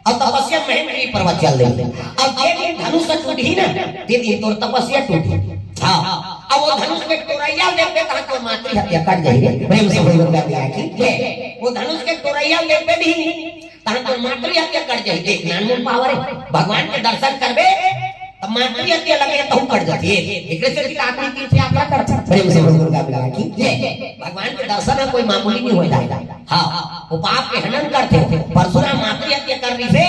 अउ तपस्या महेंद्रगिरी पर्वत चल देबे। अउ जे दिन धनुष टूटही ना, ते दिन तोर तपस्या टूटही। हाँ, अउ वो धनुष के टोरइया ल देखबे, तहाँ तोर मातृ हत्या कट जाही रे। प्रेम से बोल दुर्गा मैया की जय। वो धनुष के टोरइया ल देखबे नहीं, तहाँ तोर मातृ हत्या कट जाही। देख, नानमुन पावर हे, भगवान के दर्शन करबे, तब मातृ हत्या लगे तहु कट जाथे। एकरे से कि आदमी तीर्थ यात्रा करथे। प्रेम से बोल दुर्गा मैया की जय। भगवान के दर्शन ह कोई मामूली नहीं होय दादा। हाँ, वो पाप के हनन करथे। परशुराम मातृ हत्या कर रहिसे।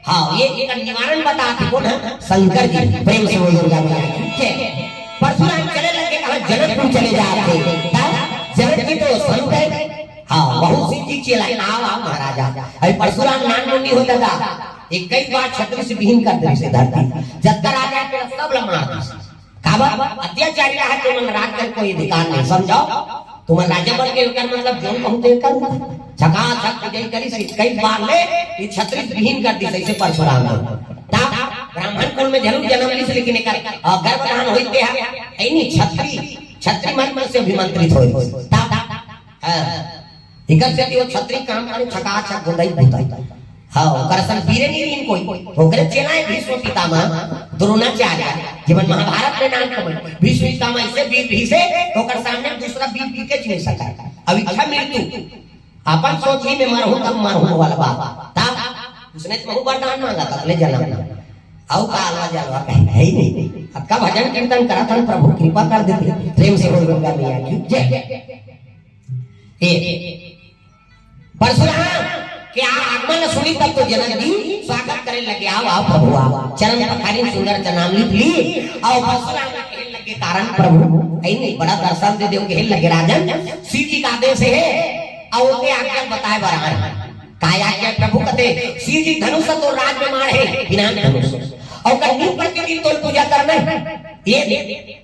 हाँ, ये एकर निवारण बताथे कोन ह? शंकर जी। प्रेम से बोल दुर्गा मैया की जय। परशुराम चले लगे, कहाँ जनकपुर चले जाथे। तब जनक जी तो संत है। हाँ, बहुत शिव जी चेला है। आओ, आओ महाराजा। अभी परशुराम नानमुनी होय दादा, इक्कीस बार छतरी से विहीन कर दे से धरती। जतका राजा के सब ला मार दे। काबर? अत्याचारी रहा, तुमन राज कर कोई अधिकार नहीं, समझो। तुमन राजा बन के एकर मतलब जोन कहूँ तो एकर छका छक पूजई करिस, इक्कीस बार ले ये छतरी से विहीन कर दे से परशुराम ने। ता ब्राह्मण कुल में जरूर जन्म लिस, लेकिन एकर, अ, गर्भधान होई ते है, ऐ नहीं, छतरी, छतरी मन से अभिमंत्रित होई। ता हाँ। इकर सेती वो छतरी काम करे, छका छक गोंदई बुताई। हाँ, ओकर असन वीरे नहीं रहिन कोई। ओकरे चेला है भीष्म पितामह, द्रोणाचार्य, जेमन महाभारत में नाम कमाए। भीष्म पितामह ऐसे वीर रहिसे, तो ओकर सामने दूसरा वीर टिके नहीं सका। अब इच्छा मृत्यु, अपन सोच ही में मरहूं तब मरहूं वाला बात। तब उसने तो वरदान मांगा था, अगले जन्म में। अउ का अलवा जलवा कहीं है ही नहीं। अतका भजन कीर्तन करत हन, प्रभु कृपा कर देते। प्रेम से बोल दुर्गा मैया की जय। ए, परशुराम के आ-, आगमन सुनी तब तो जनक जी स्वागत करे लगे, "आओ, आओ प्रभु, आओ।" चरण पखारी सुंदर चरणामृत ली, अउ परशुराम के कहे लगे, "कारण प्रभु, ऐ नहीं, बड़ा दर्शन दे देव," कहे लगे, "राजन, शिव जी का आदेश है, अउ ओके आज्ञा बताए बर आए।" "काय आज्ञा प्रभु?" कथे, "शिव जी धनुष तो राज में मार है, विनाश धनुष, अउ कन्नी प्रतिदिन तोल पूजा करना है।" ये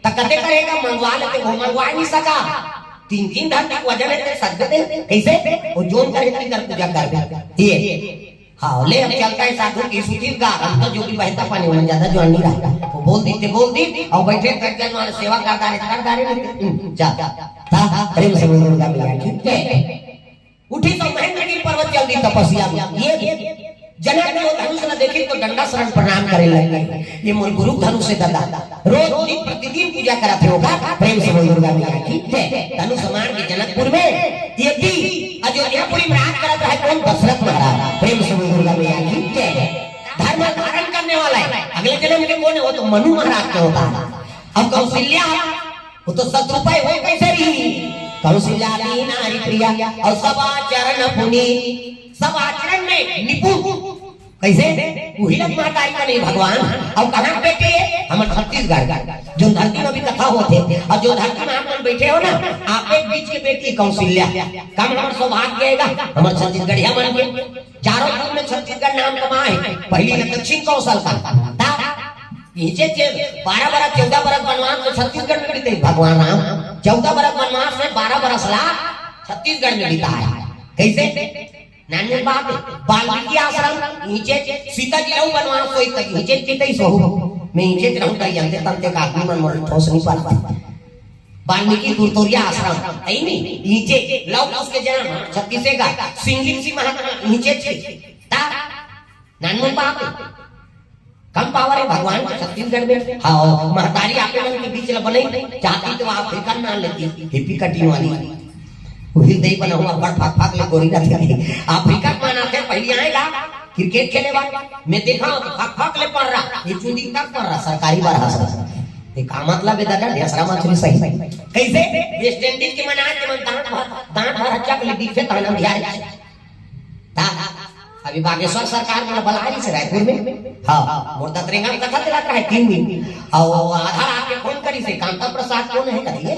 त कथे करेगा, मंगवा लेते, वो मंगवा नहीं सका। तीन तीन धरती के वजन है तेरे सर पे दे। कैसे? वो जोन करे तेरी कर पूजा कर दे। ये। हाँ, ले अब चलता है साधु की सुधीर का, हम तो जो भी बहता पानी में ज्यादा ज्वान नहीं रहा। वो बोल दी, ते बोल दी, अउ बैठे कर जन वाले सेवा कर दारे, कर दारे नहीं। हम्म, जा। ता, ता, प्रेम से बोल दुर्गा मैया की जय। उठी तो महेंद्रगिरी पर्वत चल दी तपस्या में। ये जनक जी वो धनुष ला देखिन तो डंडा शरण प्रणाम करे लगे। ये मोर गुरु धनुष है दादा, रोज दिन प्रतिदिन पूजा करत हे ओकर। प्रेम से बोल दुर्गा मैया की जय। धनुष मार के जनकपुर में ये दी अयोध्यापुरी में राज करत रहे कोन? दशरथ महाराज। प्रेम से बोल दुर्गा मैया की जय। धर्म धारण करने वाला है, अगले जन्म के कोन है? वो तो मनु महाराज के होता है। अब कौशल्या वो तो सत रुपए हो कैसे रही? कौशल्या नारी प्रिया अउ सब आचरण पुनीत, सब आचरण में निपुण। कैसे? उही लग महतारी का नहीं भगवान। अउ कहाँ के बेटी है? हमर छत्तीसगढ़ का। जो धरती में भी कथा होथे, अउ जो धरती में आप मन बैठे हो ना, आप एक बीच के बेटी कौशल्या। कम हमर सौभाग्य आएगा, हमर छत्तीसगढ़िया मन के। चारों युग में छत्तीसगढ़ नाम कमाए, पहली न दक्षिण कौशल का। ता इहिंचे चे बारह बरस, चौदह बरस बनवास में छत्तीसगढ़ में बीते भगवान राम। चौदह बरस बनवास में बारह बरस ला छत्तीसगढ़ में बिताए। कैसे? नानी बात, वाल्मीकि आश्रम, इहिंचे सीता जी रहू बनवास होई त इहिंचे बीते सो। मैं इहिंचे रहूं त अंते तंते का आदमी मन मोर ठोस नहीं पाता। वाल्मीकि गुरतोरिया आश्रम, ऐ नहीं, इहिंचे लव कुश के जन्म, छत्तीसगढ़, सिंगलिंग सी महात्मा, इहिंचे चे। ता नानू पाप, कम पावर है भगवान के छत्तीसगढ़ में। हाँ, महतारी आपे मन के बीच ल बनई, जाती तो अफ्रीकन मान लेती, हिप्पी कटिंग वाली। वो हृदय बना हुआ बड़ फक फक ले गोरी रहती। अफ्रीका के माना थे, पहली आएगा, क्रिकेट खेले बर, मैं देखा हूँ तो फक फक ले पड़ रहा, ये चुंदी तक पड़ रहा, सरकारी बार हासिल। ये का मतलब है दादा, ढेसरा मछली सही। कैसे? वेस्ट इंडीज के मना के मन दांत भर, दांत भर चक ले दिखे ताना बिहारी। ता, अभी बागेश्वर सरकार मन बला रही से रायपुर में। हाँ, मोर दतरेंगा में कथा चला रहा है तीन दिन। अउ आधा रात के फोन करी से, "कांता प्रसाद कौन है?" करिए।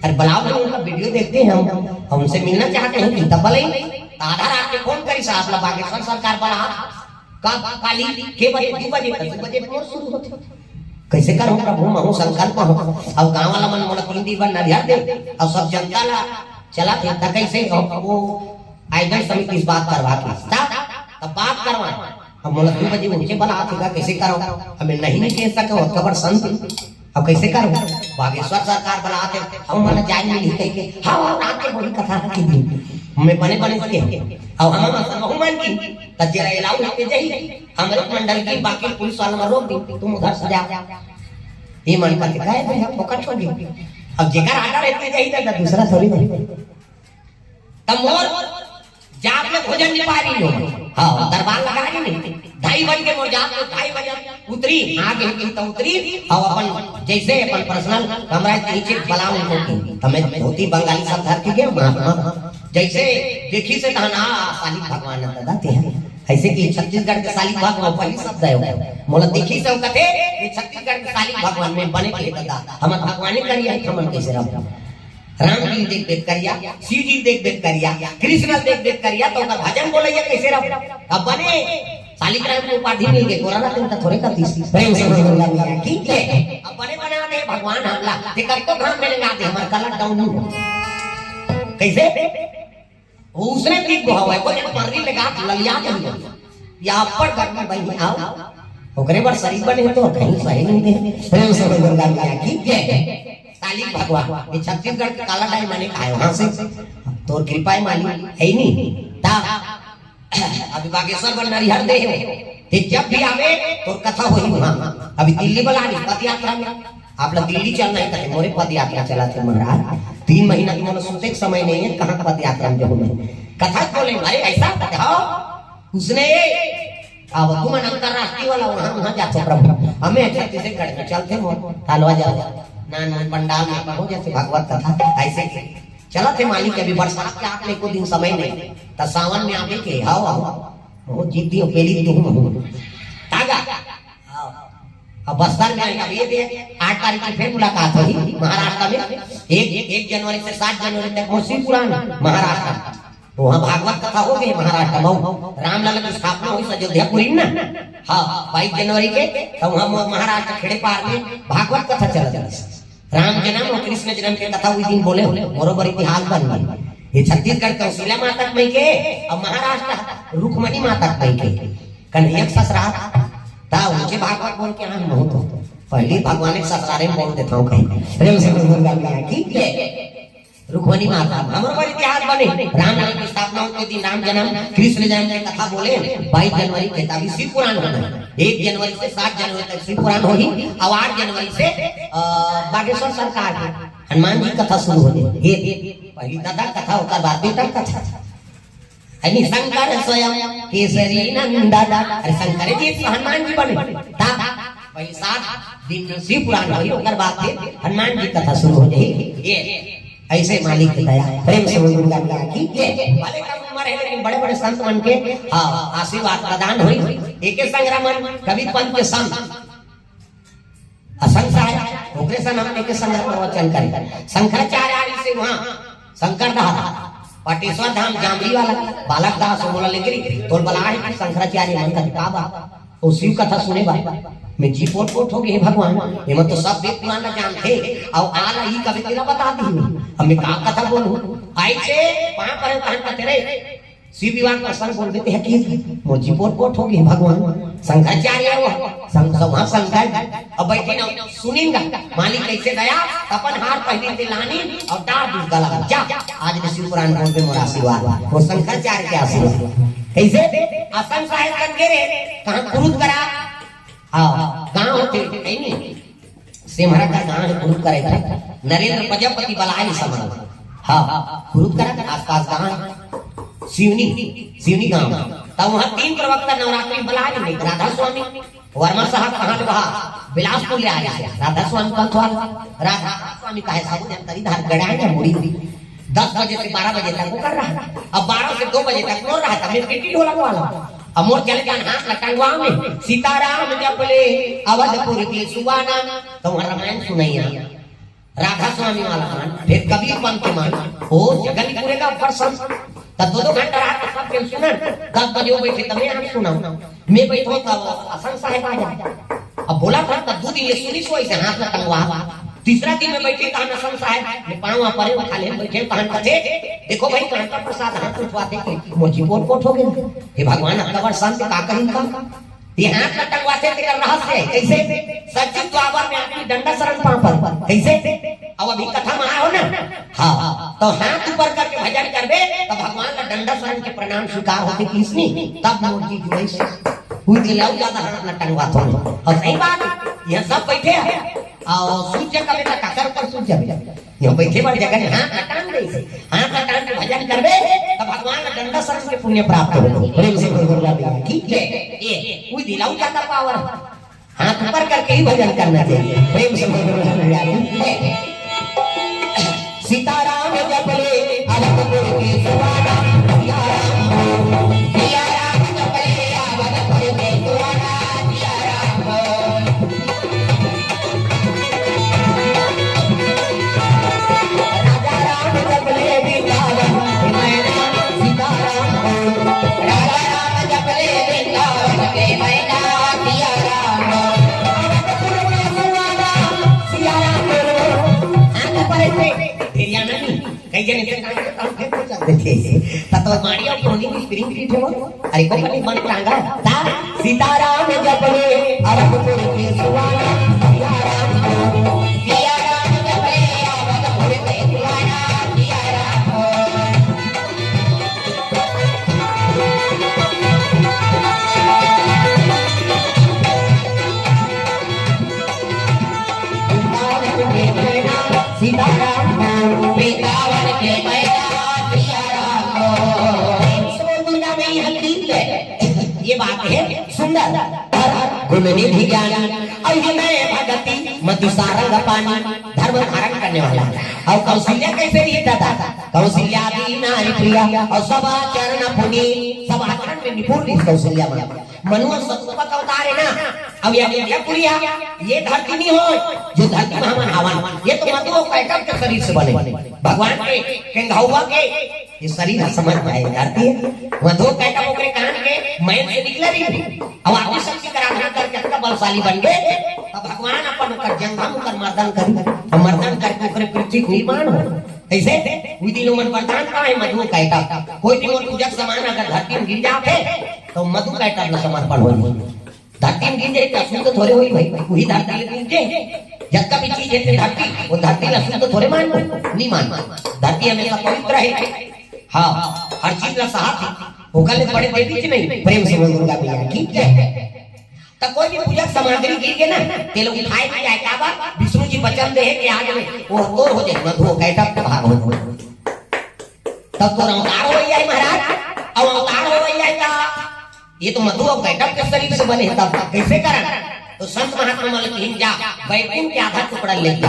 अरे बुलाओ ना, उनका वीडियो देखते हैं हम, हम उनसे मिलना चाहते हैं, तब बोले। आधा रात के फोन करी से, "आप लोग बागेश्वर सरकार बला, का काली के बजे, दो बजे, दो बजे फोन शुरू होते।" कैसे करूँ प्रभु, महू संकल्प हो। अब गाँव वाला मन मोला तीन दिन बर नरिया दे, अब सब जनता ला चला थे, त कैसे हो? वो आयोजन समिति इस बात करवा के, तब, तब बात करवा। अब मोला दो बजे उनके बला आते का, कैसे करो? अब मैं नहीं निकल सके, वो खबर संत। अब कैसे करो? बागेश्वर सरकार बला आते, हम मन जाए नहीं कह के, हाँ, हाँ, रात के बड़ी कथा रखी थी। मैं बने, बने के, अब हम, हम बहुमान की, तब जरा अलाउ नहीं जाई। हमरे मंडल की बाकी पुलिस वाला में रोक दी, "तुम उधर से जाओ।" ये मन करके कहे, "भैया, फोकट हो गई।" अब जेकर आर्डर रहते जाई ना, तो दूसरा थोड़ी ना। तब मोर जात में भोजन नहीं पा रही हो। हाँ, दरबार लगा रही नहीं। ढाई बज के मोर जात में ढाई बजे उतरी। आगे की तो उतरी, अउ अपन जइसे अपन पर्सनल कमरा के नीचे बलाव उनको की। त मैं धोती बंगाली सब धर के गेंव, महात्मा जइसे देखिस तहन आ, साली भगवान ददा ते हैं। अइसे कि छत्तीसगढ़ के साली भगवान पहिली शब्द हे। मोला देखिस अउ कथे, ये छत्तीसगढ़ के साली भगवान में बने के ददा, हमर भगवाने करिया है, हमन कइसे रहबो? राम जी देख देख करिया, शिव जी देख देख करिया, कृष्ण देख देख करिया, त ओकर भजन बोलइया कइसे रहबो? अब बने सालिग्राम के उपाधि मिल गे, कोरा रतन त थोरे कतिस। प्रेम से बोल दुर्गा मैया की जय। अब बने बना दे भगवान हमला, ते कर तो घाम में लगा दे, हमर कलर डाउन हो। कइसे? वो उसने दिख बहाव है, वो एक पर्री लगा के ललिया के लिया। या अब्बड़ गर्मी बनी आओ, ओकरे बर शरीर बने तो कहीं सही नहीं दे। प्रेम से बोल दुर्गा मैया की जय। साली भगवान, ये छत्तीसगढ़ के काला डाई माने खाए वहां से, तोर कृपा है मालिक, है ही नहीं। ता अभी बागेश्वर बर नरिहर दे हे, ते जब भी आवे तोर कथा होही वहां। अभी दिल्ली बला रही पद यात्रा में, आप लोग दिल्ली चलना है कथे, मोरे पद यात्रा चलत हे महाराज, तीन महीना के मोला सुते के समय नहीं है, कहाँ पद यात्रा में जाऊँ मैं? कथा बोले भाई ऐसा कथा हो, उसने अब तुमन अंतर्राष्ट्रीय वाला वहां, वहां जाथो प्रभु, हमें छत्तीसगढ़ में चलथे मोर, कालवा जाओ, नान नान पंडाल में हो जैसे भागवत कथा, अइसे चलत हे मालिक। अभी बरसात के आप में एको दिन समय नहीं, त सावन में आवे के, आओ, आओ, बहुत जिद्दी हो, पेली तुम हो। तागा, आओ। अब बस्तर में आएगा, ये दे, आठ तारीख की फिर मुलाकात होही महाराष्ट्र में, एक एक जनवरी से सात जनवरी तक मोर शिव पुराण महाराष्ट्र। तो वहाँ भागवत कथा हो गई महाराष्ट्र में, रामलला की स्थापना होइस अयोध्यापुरी में ना। हाँ, बाईस जनवरी के, त वहाँ मो-, महाराष्ट्र खेड़े पार में भागवत कथा चलत रहिस। राम जन्म अउ कृष्ण जन्म के कथा उही दिन बोले हो, बरोबर इतिहास बन गे। ये छत्तीसगढ़ तौसीला माता के मइके, अउ महाराष्ट्र रुक्मणी माता के मइके। कन्हैया के ससुराल, त उनके भागवत बोल के हम बहुत हो। पहिली भगवान के ससुरारे में बोल देथंव कहीं। प्रेम से बोल दुर्गा मैया की जय। रुक्मणी माता, हमर बर इतिहास बने। रामलला की स्थापना होइस दिन, राम जन्म, कृष्ण जन्म के कथा बोले, बाईस जनवरी के, तभी शिव पुराण होना। एक जनवरी से सात जनवरी तक शिव पुराण होही, अउ आठ जनवरी से, अ, बागेश्वर सरकार के हनुमान जी कथा शुरू हो जाए। ये पहिली ददा कथा, ओकर बाद बेटा कथा। अरे शंकर स्वयं केसरी नंदन। अरे शंकर जी तो हनुमान जी बने। ता वही सात दिन शिव पुराण होही, ओकर बाद फिर हनुमान जी कथा शुरू हो जाही। ये अइसे मालिक के दया। प्रेम से बोल दुर्गा मैया की जय। भले कम उम्र हे, लेकिन बड़े-बड़े संत मन के, हाँ, आशीर्वाद प्रदान होही। एके संग रमन कबीर पंथ के संत। अउ संत साहेब, ओकरे से हम एके संग रमन वचन करें। शंकराचार्य आरिस हे वहाँ, शंकर धाम, पाटेश्वर धाम, जामरी वाला, बालक दास, मोला लेके रही, तोर बला हे कि शंकराचार्य मन का का बा? वो शिव कथा सुने बा। मैं जी पोट पोट हो गे, हे भगवान, एमा तो सब वेद पुराण ला जानथे, अउ आला ही कभी तेला बता दी। अब मैं का कथा बोलूं? अइसे पाँव परे तहन कथे रे, शिव विवाह का सन बोल देथे कि मोर जी पोट पोट हो गे, हे भगवान, शंकराचार्य हे वो, शं-, शंकर, शंकर। अब बइठे ना, सुनिन गा, मालिक कइसे दया, अपन हार पहिरिन ते लानिन अउ डार दिस गला में। जा, आज ले शिव पुराण बोलबे, मोर आशीर्वाद, वो शंकराचार्य के आशीर्वाद। कइसे? असन साहेब कन गे रे, कहाँ कुरुद करा? हाँ, गाँव होथे, कहीं नहीं। सेमरा का गाँव हे, कुरुद करा था। नरेंद्र प्रजापति बलाए समान। हाँ, कुरुद करा के आसपास गाँव हे। सिवनी, सिवनी गाँव। तब वहाँ तीन प्रवक्ता नवरात्रि बलाए नहीं, राधा स्वामी, वर्मा साहब कहाँ ले बहा? बिलासपुर ले आए हे। राधा स्वामी पंथ वाला, राधा स्वामी का हे, सब जन तरी धार गड़ाए ना मुड़ी। दस बजे से बारह बजे तक वो कर रहा है। अब बारह से दो बजे तक वो रहा था, मैं पेटी ढोलक वाला। अब मोर चले जान हाथ लटंगवा में, सीताराम जप ले, अवधपुर के सुबाना, तो वहाँ रामायण सुनइया। राधा स्वामी वाला मन, फिर कबीर पंथ के मन, ओ जगन पूरे का ऊपर संत। तब दो दो घंटा रात को सब के सुनन, दस बजे वो बइठे तब मैं सुनन। मैं बइठो तब असन साहेब आ जाए। अब बोला था तब दू दिन ले सुनिस, अइसे हाथ में टंगवा। तीसरा दिन मैं बइठे तब असन साहेब, मैं पाँव परे उठा ले बइठे, तहन कथे, "देखो भाई, कहाँ का प्रसाद हाथ में उठवाथे कि मोर जी पोट पोट हो गे। हे भगवान, अब का बर संत का कही का?" ये हाथ में टंगवाथे तेकर रहस्य हे। कइसे? सच्चित द्वापर में आदमी डंडा शरण पाँव पर। कइसे? अब अभी कथा में आए हो ना? हाँ। तो हाथ ऊपर करके भजन करबे, तो भगवान ला डंडा शरण के प्रणाम स्वीकार होथे किसनी, तब मोर जी जुड़इस। उही ले अउ ज्यादा हाथ ला टंगवाथों। अउ सही बात हे, ये सब बइठे हे। अउ सूर्य का बेटा काकर ऊपर सूर्य? ये बइठे बर जगह नहीं, हाथ ला टांग दे। हाथ ला टांग के भजन करबे, तो भगवान ला डंडा शरण के पुण्य प्राप्त होथे। प्रेम से बोल दुर्गा मैया की जय। ये, उही ले अउ ज्यादा पावर। हाथ पर करके ही भजन करना चाहिए। प्रेम से बोलो, सीताराम जप ले अवधपुर के सुहाना, सिया राम बोल। सिया राम जप ले अवधपुर के सुहाना, सिया राम बोल। राजा राम जप ले वृंदावन के मैना, सीता राम बोल। राजा राम जप ले वृंदावन के मैना, सिया राम बोल। अवधपुर के सुहाना, सिया राम बोल। हाथ ऊपर ऐसे, फेरिया नहीं, कई जने से काम करता हूँ, फिर कुछ करते थे। तब तो मारिया कोनी की स्प्रिंग की थे वो। अरे, को बनी मन टांगा। सा, सीताराम जप ले, अवधपुर के सुहाना, सिया राम बोल। सिया राम जप ले, अवधपुर के सुहाना, सिया राम बोल। वृंदावन के मैना, सीताराम बोल। वृंदावन के मैना, सिया राम बोल। सुबह दुर्गा में ही हम गीत है। ये बात है सुंदर। और गुण निधि ज्ञान, और ये मैं भगति मधु सारंग पानी, धर्म धारण करने वाला। और कौशल्या कैसे रही दादा? कौशल्या दी नारी प्रिया, और सब आचरण पुनीत, सब आचरण में निपुण रही कौशल्या माँ। मनु और सतरूपा का अवतार है ना। अब ये अयोध्यापुरी है, ये धरती नहीं हो, जो धरती में हमन हवन, ये तो मधु और कैटभ के शरीर से बने, भगवान के केंघौवा के ये शरीर ह समझ पाए, धरती है। मधु कैटभ ओकरे कान के मैल से निकले रही। अब आदि शक्ति कर आराधना करके इतना बलशाली बन गए, तब भगवान अपन ओकर जंघम ओकर मर्दन करी, और मर्दन करके ओकरे पृथ्वी के निर्माण हो। ऐसे उस दिन उमन वरदान पाए मधु कैटभ, कोई भी मोर पूजक सामान अगर धरती में गिर जाते, तो मधु कैटभ ला समर्पण हो जाए। धरती में गिर जाए तो अशुद्ध थोड़े होई भाई, वही धरती ले गिर जाए। जब तक भी चीज है धरती, वो धरती ला शुद्ध थोड़े मान, नहीं मान। धरती हमेशा पवित्र है। हाँ, हर चीज ला साफ, ओकर ले बड़े देवी जी नहीं। प्रेम से बोल दुर्गा मैया की जय। तो कोई भी पूजा सामग्री गिर के ना, ते लोग उठाए के जाए, का बा? विष्णु जी वचन दे है कि आज में वो तोर हो जाए, मधु कैटभ भाग हो जाए। तब तो अवतार हो जाए महाराज, अब अवतार हो जाए का? ये तो मधु और कैटभ के शरीर से बने, तब कैसे करन? तो संत महात्मा मन कहिन, जा, बैकुंठ के आधा टुकड़ा ले जा,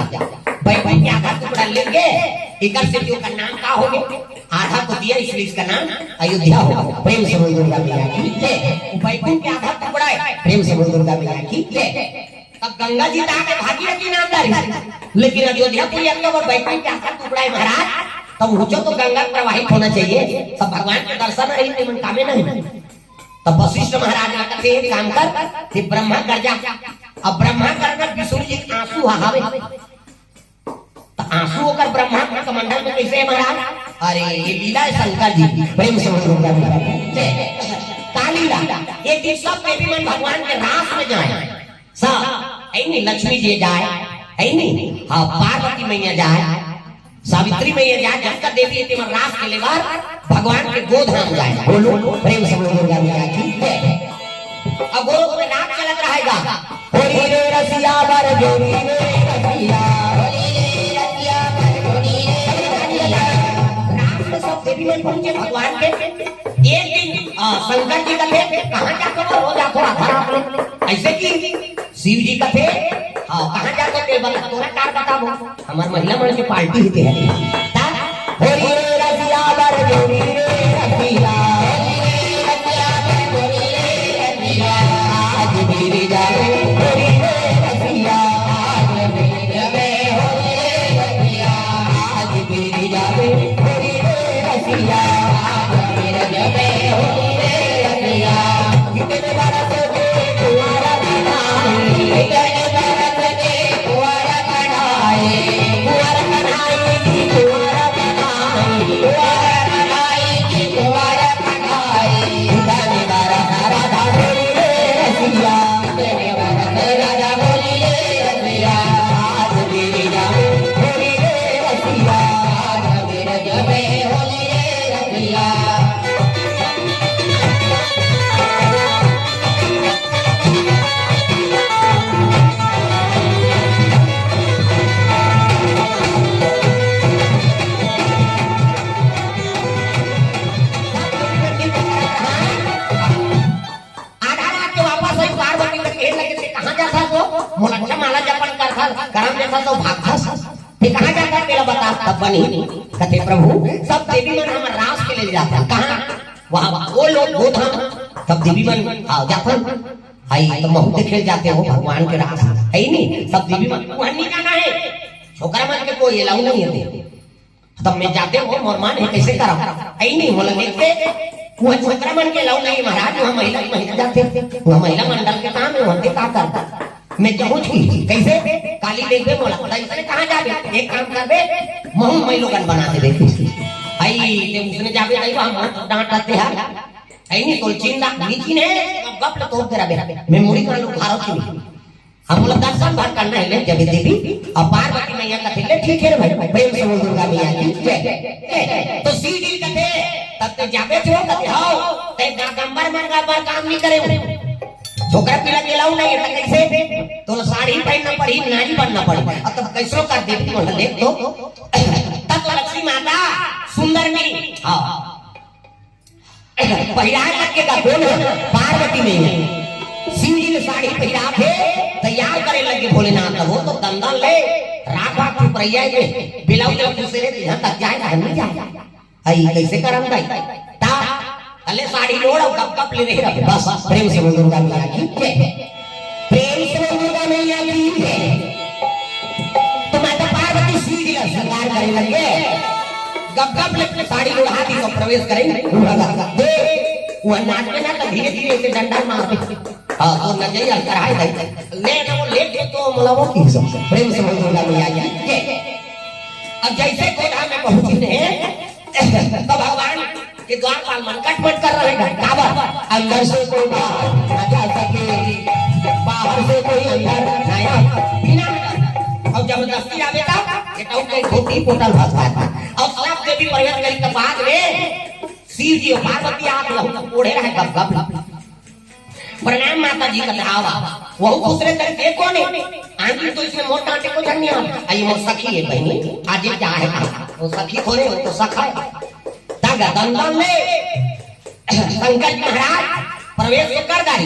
बैकुंठ के आधा टुकड़ा लेके एकर से जो का नाम का हो गया, आधा को दिया, इसलिए इसका नाम अयोध्या हो गया। प्रेम से बोल दुर्गा मैया की जय। बैकुंठ के आधा टुकड़ा है, प्रेम से बोल दुर्गा मैया की जय। तब गंगा जी तो आके भागीरथी नाम धारी, लेकिन अयोध्यापुरी अगर बैकुंठ के आधा टुकड़ा है महाराज, तब ऊंचो तो गंगा प्रवाहित होना चाहिए, तब भगवान के दर्शन रही, तेमन कामे नहीं। तब वशिष्ठ महाराज ने कहा, "एक काम कर, ये ब्रह्मा कर जा।" अब ब्रह्मा करना विष्णु जी के आंसू हहावे। तो आंसू ओकर ब्रह्मा के कमंडल में कैसे है महाराज? अरे, ये लीला है शंकर जी की। प्रेम से बोलो दुर्गा मैया की जय। का लीला? एक दिन सब देवी मन भगवान के रास में जाए। सब, ऐनी लक्ष्मी जी जाए, ऐनी, हाँ, पार्वती मैया जाए, सावित्री मैया जाए, जब तक देवी इतने मन रास के लेकर भगवान के गोधाम जाए। बोलो, प्रेम से बोलो दुर्गा मैया की जय। अब गोलोक में रास चलत रहेगा। होली रे रसिया बर जोरी रे रसिया। होली रे रसिया बर जोरी रे रसिया। रास में सब देवी मन पहुंचे भगवान के। एक दिन, आ, शंकर जी कथे, "कहाँ जाथो, रोज आथो आधा रात में?" ऐसे कि शिव जी कथे, "हाँ, कहाँ जाथो तेल बता, तोला कार बताबो।" हमार महिला मन के पार्टी ही है। ता होरी रे रसिया बर जोरी रे रसिया। आज गिर जाए होरी रे रसिया। आज गिर जाए होरी रे रसिया। आज गिर जाए होरी रे रसिया। आज गिर जाए होरी रे रसिया। कितने बरस के कुंवारा बनाए, कितने बरस के कुंवारा बनाए, कुंवारा बनाए जी, कुंवारा बनाए, कुंवारा बनाए मोला अच्छा माला जपन करथस, करम देथस तो भागथस। ते कहाँ जाथस तेला बता, तब बनही। कथे, "प्रभु, सब देवी मन हमर रास के ले जाथन।" कहाँ? वहाँ वो लोग गोधन, सब देवी मन, हाँ, जाथन। हई तो महू देखे जाते हो भगवान के रास, हई नी? सब देवी मन, वहाँ नहीं जाना है। छोकरा मन के कोई अलाउ नहीं है। तब मैं जाते हो, मोर मन है, कैसे करा? आई नहीं, मोला देखते, वहाँ छोकरा मन के अलाउ नहीं महाराज, वहाँ महिला, महिला जाते, वहाँ महिला मंडल के काम है, वहाँ के का करता? मैं जाऊँ छुई, कैसे? काली देखबे मोला, तो इसने कहाँ जाबे? एक काम करबे, महू मई लोगन बना के देखबे। आई, ते उसने जाबे, आई वहाँ मत डांट रहते हैं। आई नहीं, तो चिंता, नीची ने, गप ले तो तेरा बेरा, मैं मुड़ी कान लो, खारो चुनी। हम बोला, "दर्शन भर करना है, ले जब देवी।" और पार्वती मैया कथे, "ले ठीक है रे भाई, प्रेम से बोल दुर्गा मैया की जय।" जय। तो शिव जी कथे, "तब ते जाबे थे?" कथे, "हाओ।" ते दिगंबर मन का बार काम नहीं करे हो। छोकरा पीला के लाऊ नहीं है, तो कैसे? तो साड़ी पहनना पड़ी, नारी बनना पड़ी। अब तब कैसो कर देती, बोला, "देख तो।" तब तो लक्ष्मी माता सुंदर मिली। हाँ। पहिराए लग के का बोल, पार्वती में शिव जी ने साड़ी पहिरा के तैयार करे लगे भोलेनाथ। वो तो दंदन ले, राख राख चुप रहिया के, ब्लाउज ला खुसे रे, यहाँ तक जाए ना, नहीं जाए। आई कैसे करम दाई? ता, अले साड़ी लोड़ और गप गप ले रही रहे। बस, प्रेम से बोल दुर्गा मैया की जय। प्रेम से बोल दुर्गा मैया की जय। तो माता पार्वती शिव जी का श्रृंगार करे लगे। गप गप ले साड़ी ओढ़ा दी तो प्रवेश करे। देख, वहाँ नाच के ना तो धीरे धीरे से डंडा मार दे। हाँ, तो नजरिया कराए दे। ले ना वो लेके तो मुलावो की सब। प्रेम से बोल दुर्गा मैया की जय। अब जैसे गोधा में पहुंचे हैं, तो भगवान के द्वारपाल मन कटमट कर रहे हैं। काबर? अंदर से कोई बाहर ना जा सके, बाहर से कोई अंदर ना आ, बिना। और जबरदस्ती आवे का, ये तो कोई धोती पोटल भसवा था। और सब देवी प्रवेश करी के बाद में शिव जी और पार्वती आप लोग ओढ़े रहे गप गप। प्रणाम माता जी कथे, "आवा।" वहू खुसरे तेरे देखो ने, आंधी तो इसमें मोर कांटे को झन नहीं आ। आई मोर सखी है बहनी, आज ये क्या है कहा? वो सखी थोड़े हो तो सखा है। तग दंदन ले, शंकर जी महाराज प्रवेश तो कर डारी।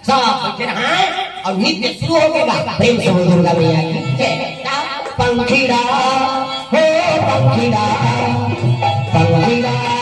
सब बैठे रहा और नृत्य शुरू हो गया। प्रेम से बोल दुर्गा मैया की जय। पंखीड़ा, हो पंखीड़ा, पंखीड़ा।